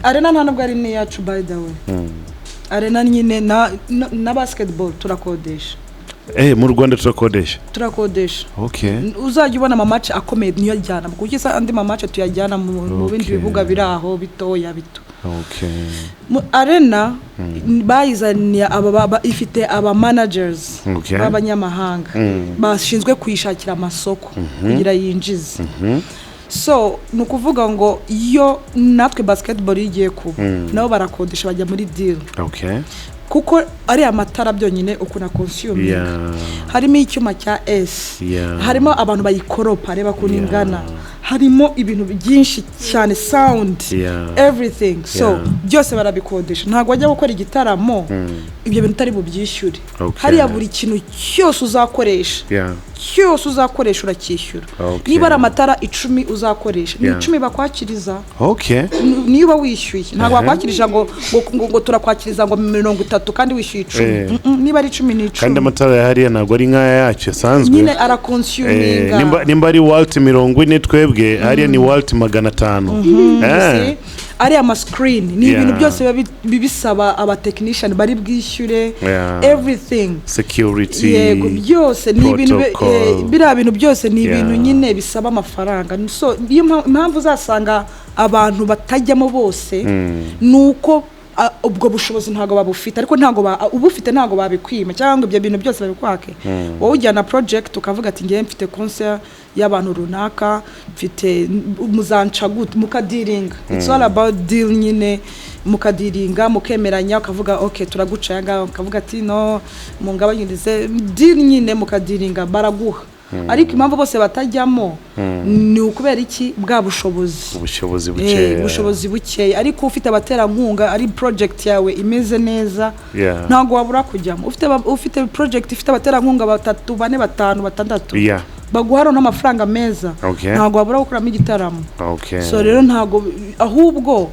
Arena nta nubwo ari n'iyacu, by the way. Arena nyine na basketball turakodesha. Eh, mu Rwanda turakodesha? Turakodesha. Uzajya ubona amamatch akomeye niyo ajyana, kuko isa andi mamatch tuyajyana mu bindi bibuga biri aho bitoya bito. Arena bayizaniye aba ifite aba managers b'abanyamahanga bashinzwe kuyishakira amasoko kugira yinjize. So ni ukuvuga ngo iyo natwe basketball iyo igiye kuba, nabo barakodesha, bajya muri deal, kuko ariya matara byonyine ukuntu aconsuminga, harimo icyuma cya S, harimo abantu bayikoropa, reba ukuntu ingana, harimo ibintu byinshi cyane, sound, everything. So byose barabikodesha. Ntabwo wajya gukora igitaramo ibyo bintu utari bubyishyure. Hariya buri kintu cyose uzakoresha, cyose uzakoresha uracyishyura. Niba ari amatara 10 uzakoresha, ni 10 bakwakiriza. Niba wishyuye, ntabwo bakwakirije ngo turakwakiriza ngo 30 kandi wishyuye 10. Niba ari 10 ni Kandi 10. amatara ya hariya ntabwo ari nk'aya yacu asanzwe. Nyine araconsuminga. Nimba ari watt 40, twebwe hariya ni watt 500. See? Ariya amasikirini ni ibintu byose biba bisaba abatechnician bari bwishyure, everything. Security. Yego, byose ni ibintu Protocol. Biriya bintu byose ni ibintu nyine bisaba amafaranga. So niyo impamvu uzasanga abantu batajyamo bose ni uko Ubwo bushobozi ntabwo babufite, ariko ntabwo ubufite ntabwo babikwima cyangwa ngo ibyo bintu byose babikwake. Wowe ujyana project ukavuga ati: "Ngewe mfite concert y'abantu runaka, mfite, muzanca gute?" Mukadealinga. It's all about deal nyine. Mukadealinga, mukemeranya, ukavuga: "Ok, turaguca aya ngaya." Ukavuga ati: "No, mungabanyirize." Deal nyine, mukadealinga, baraguha. Ariko impamvu bose batajyamo ni ukubera iki? Bwa bushobozi. Ubushobozi bukeya. Ubushobozi bukeya. Ariko ufite abaterankunga, ari project yawe imeze neza, ntabwo wabura kujyamo. Ufite project ifite abaterankunga batatu, bane, batanu, batandatu, baguha noneho amafaranga meza, ntabwo wabura gukuramo igitaramo. So rero ntabwo, ahubwo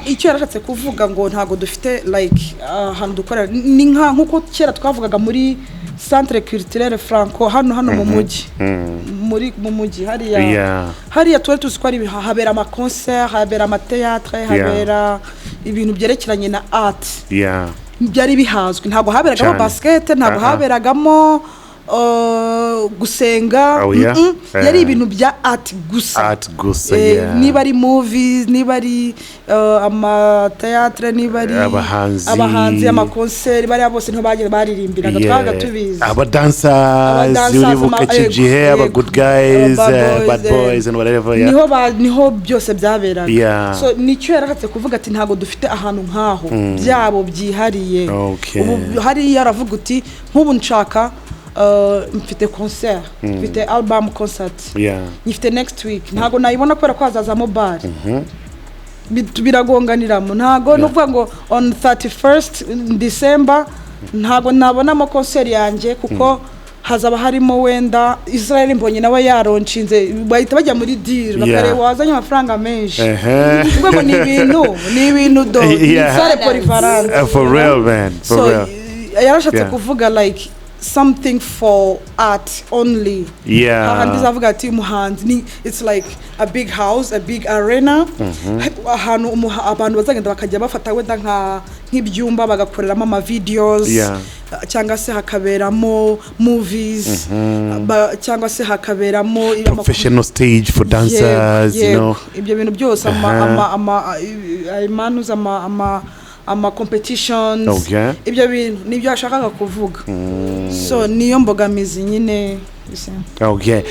icyo yarashatse kuvuga ngo ntabwo dufite like ahantu dukorera, ni nka nk'uko kera twavugaga muri Centre Culturel Franco hano mu mujyi, muri mu mujyi hariya. Hariya tuba tuzi ko ari habera amaconcert, habera amatheatre, habera ibintu byerekeranye na art. Byari bihazwi. Ntabwo haberagamo basket, ntabwo haberagamo gusenga. Oh, yeah? Yari ibintu bya art gusa. Art gusa. Niba ari movies, niba ari amatheatre, niba ari Abahanzi. abahanzi, amaconcert, bariya bose niho bagiye baririmbiraga. Twabaga tubizi. Abadancers. Abadancers, Uribuka icyo gihe aba yego. good guys, Aba bad bad boys, boys and whatever, yeah. Niho byose byaberaga. So nicyo yarashatse kuvuga ati ntabwo dufite ahantu nk'aho byabo byihariye. Ubu hariya aravuga uti nk'ubu nshaka, mfite concert, mfite album concert, nyifite next week, ntabwo nayibona kubera ko hazazamo bar. Biragonganiramo. Ntabwo ni ukuvuga ngo on 31st December ntabwo nabonamo concert yanjye, kuko hazaba harimo wenda Israel Mbonyi nawe yaralaunchinze, bahita bajya muri deal, bakareba wazanye amafaranga menshi. Ubwo ngo ni ibintu do ni salle polyvalente. For real, man, for So real. yarashatse kuvuga like something for art only, hahandi uzavuga ati umuhanzi ni, it's like a big house, a big arena, ahantu abantu bazagenda bakajya bafata wenda nk'ibyumba bagakoreramo ama videos, cyangwa se hakaberamo movies, cyangwa se hakaberamo Professional stage for dancers, you Yego, know. Ibyo bintu byose, ama ama ama competitions. Ibyo bintu nibyo yashakaga kuvuga. So niyo mbogamizi nyine, you see. Okay.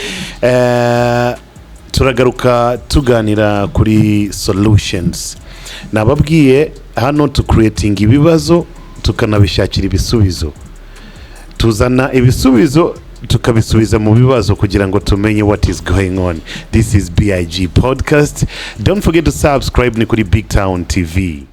Turagaruka tuganira kuri solutions. Nababwiye hano tu creating ibibazo, tukanabishakira ibisubizo. Tuzana ibisubizo, tukabisubiza mu bibazo kugira ngo tumenye what is going on. This is BIG Podcast. Don't forget to subscribe, ni kuri Big Town TV.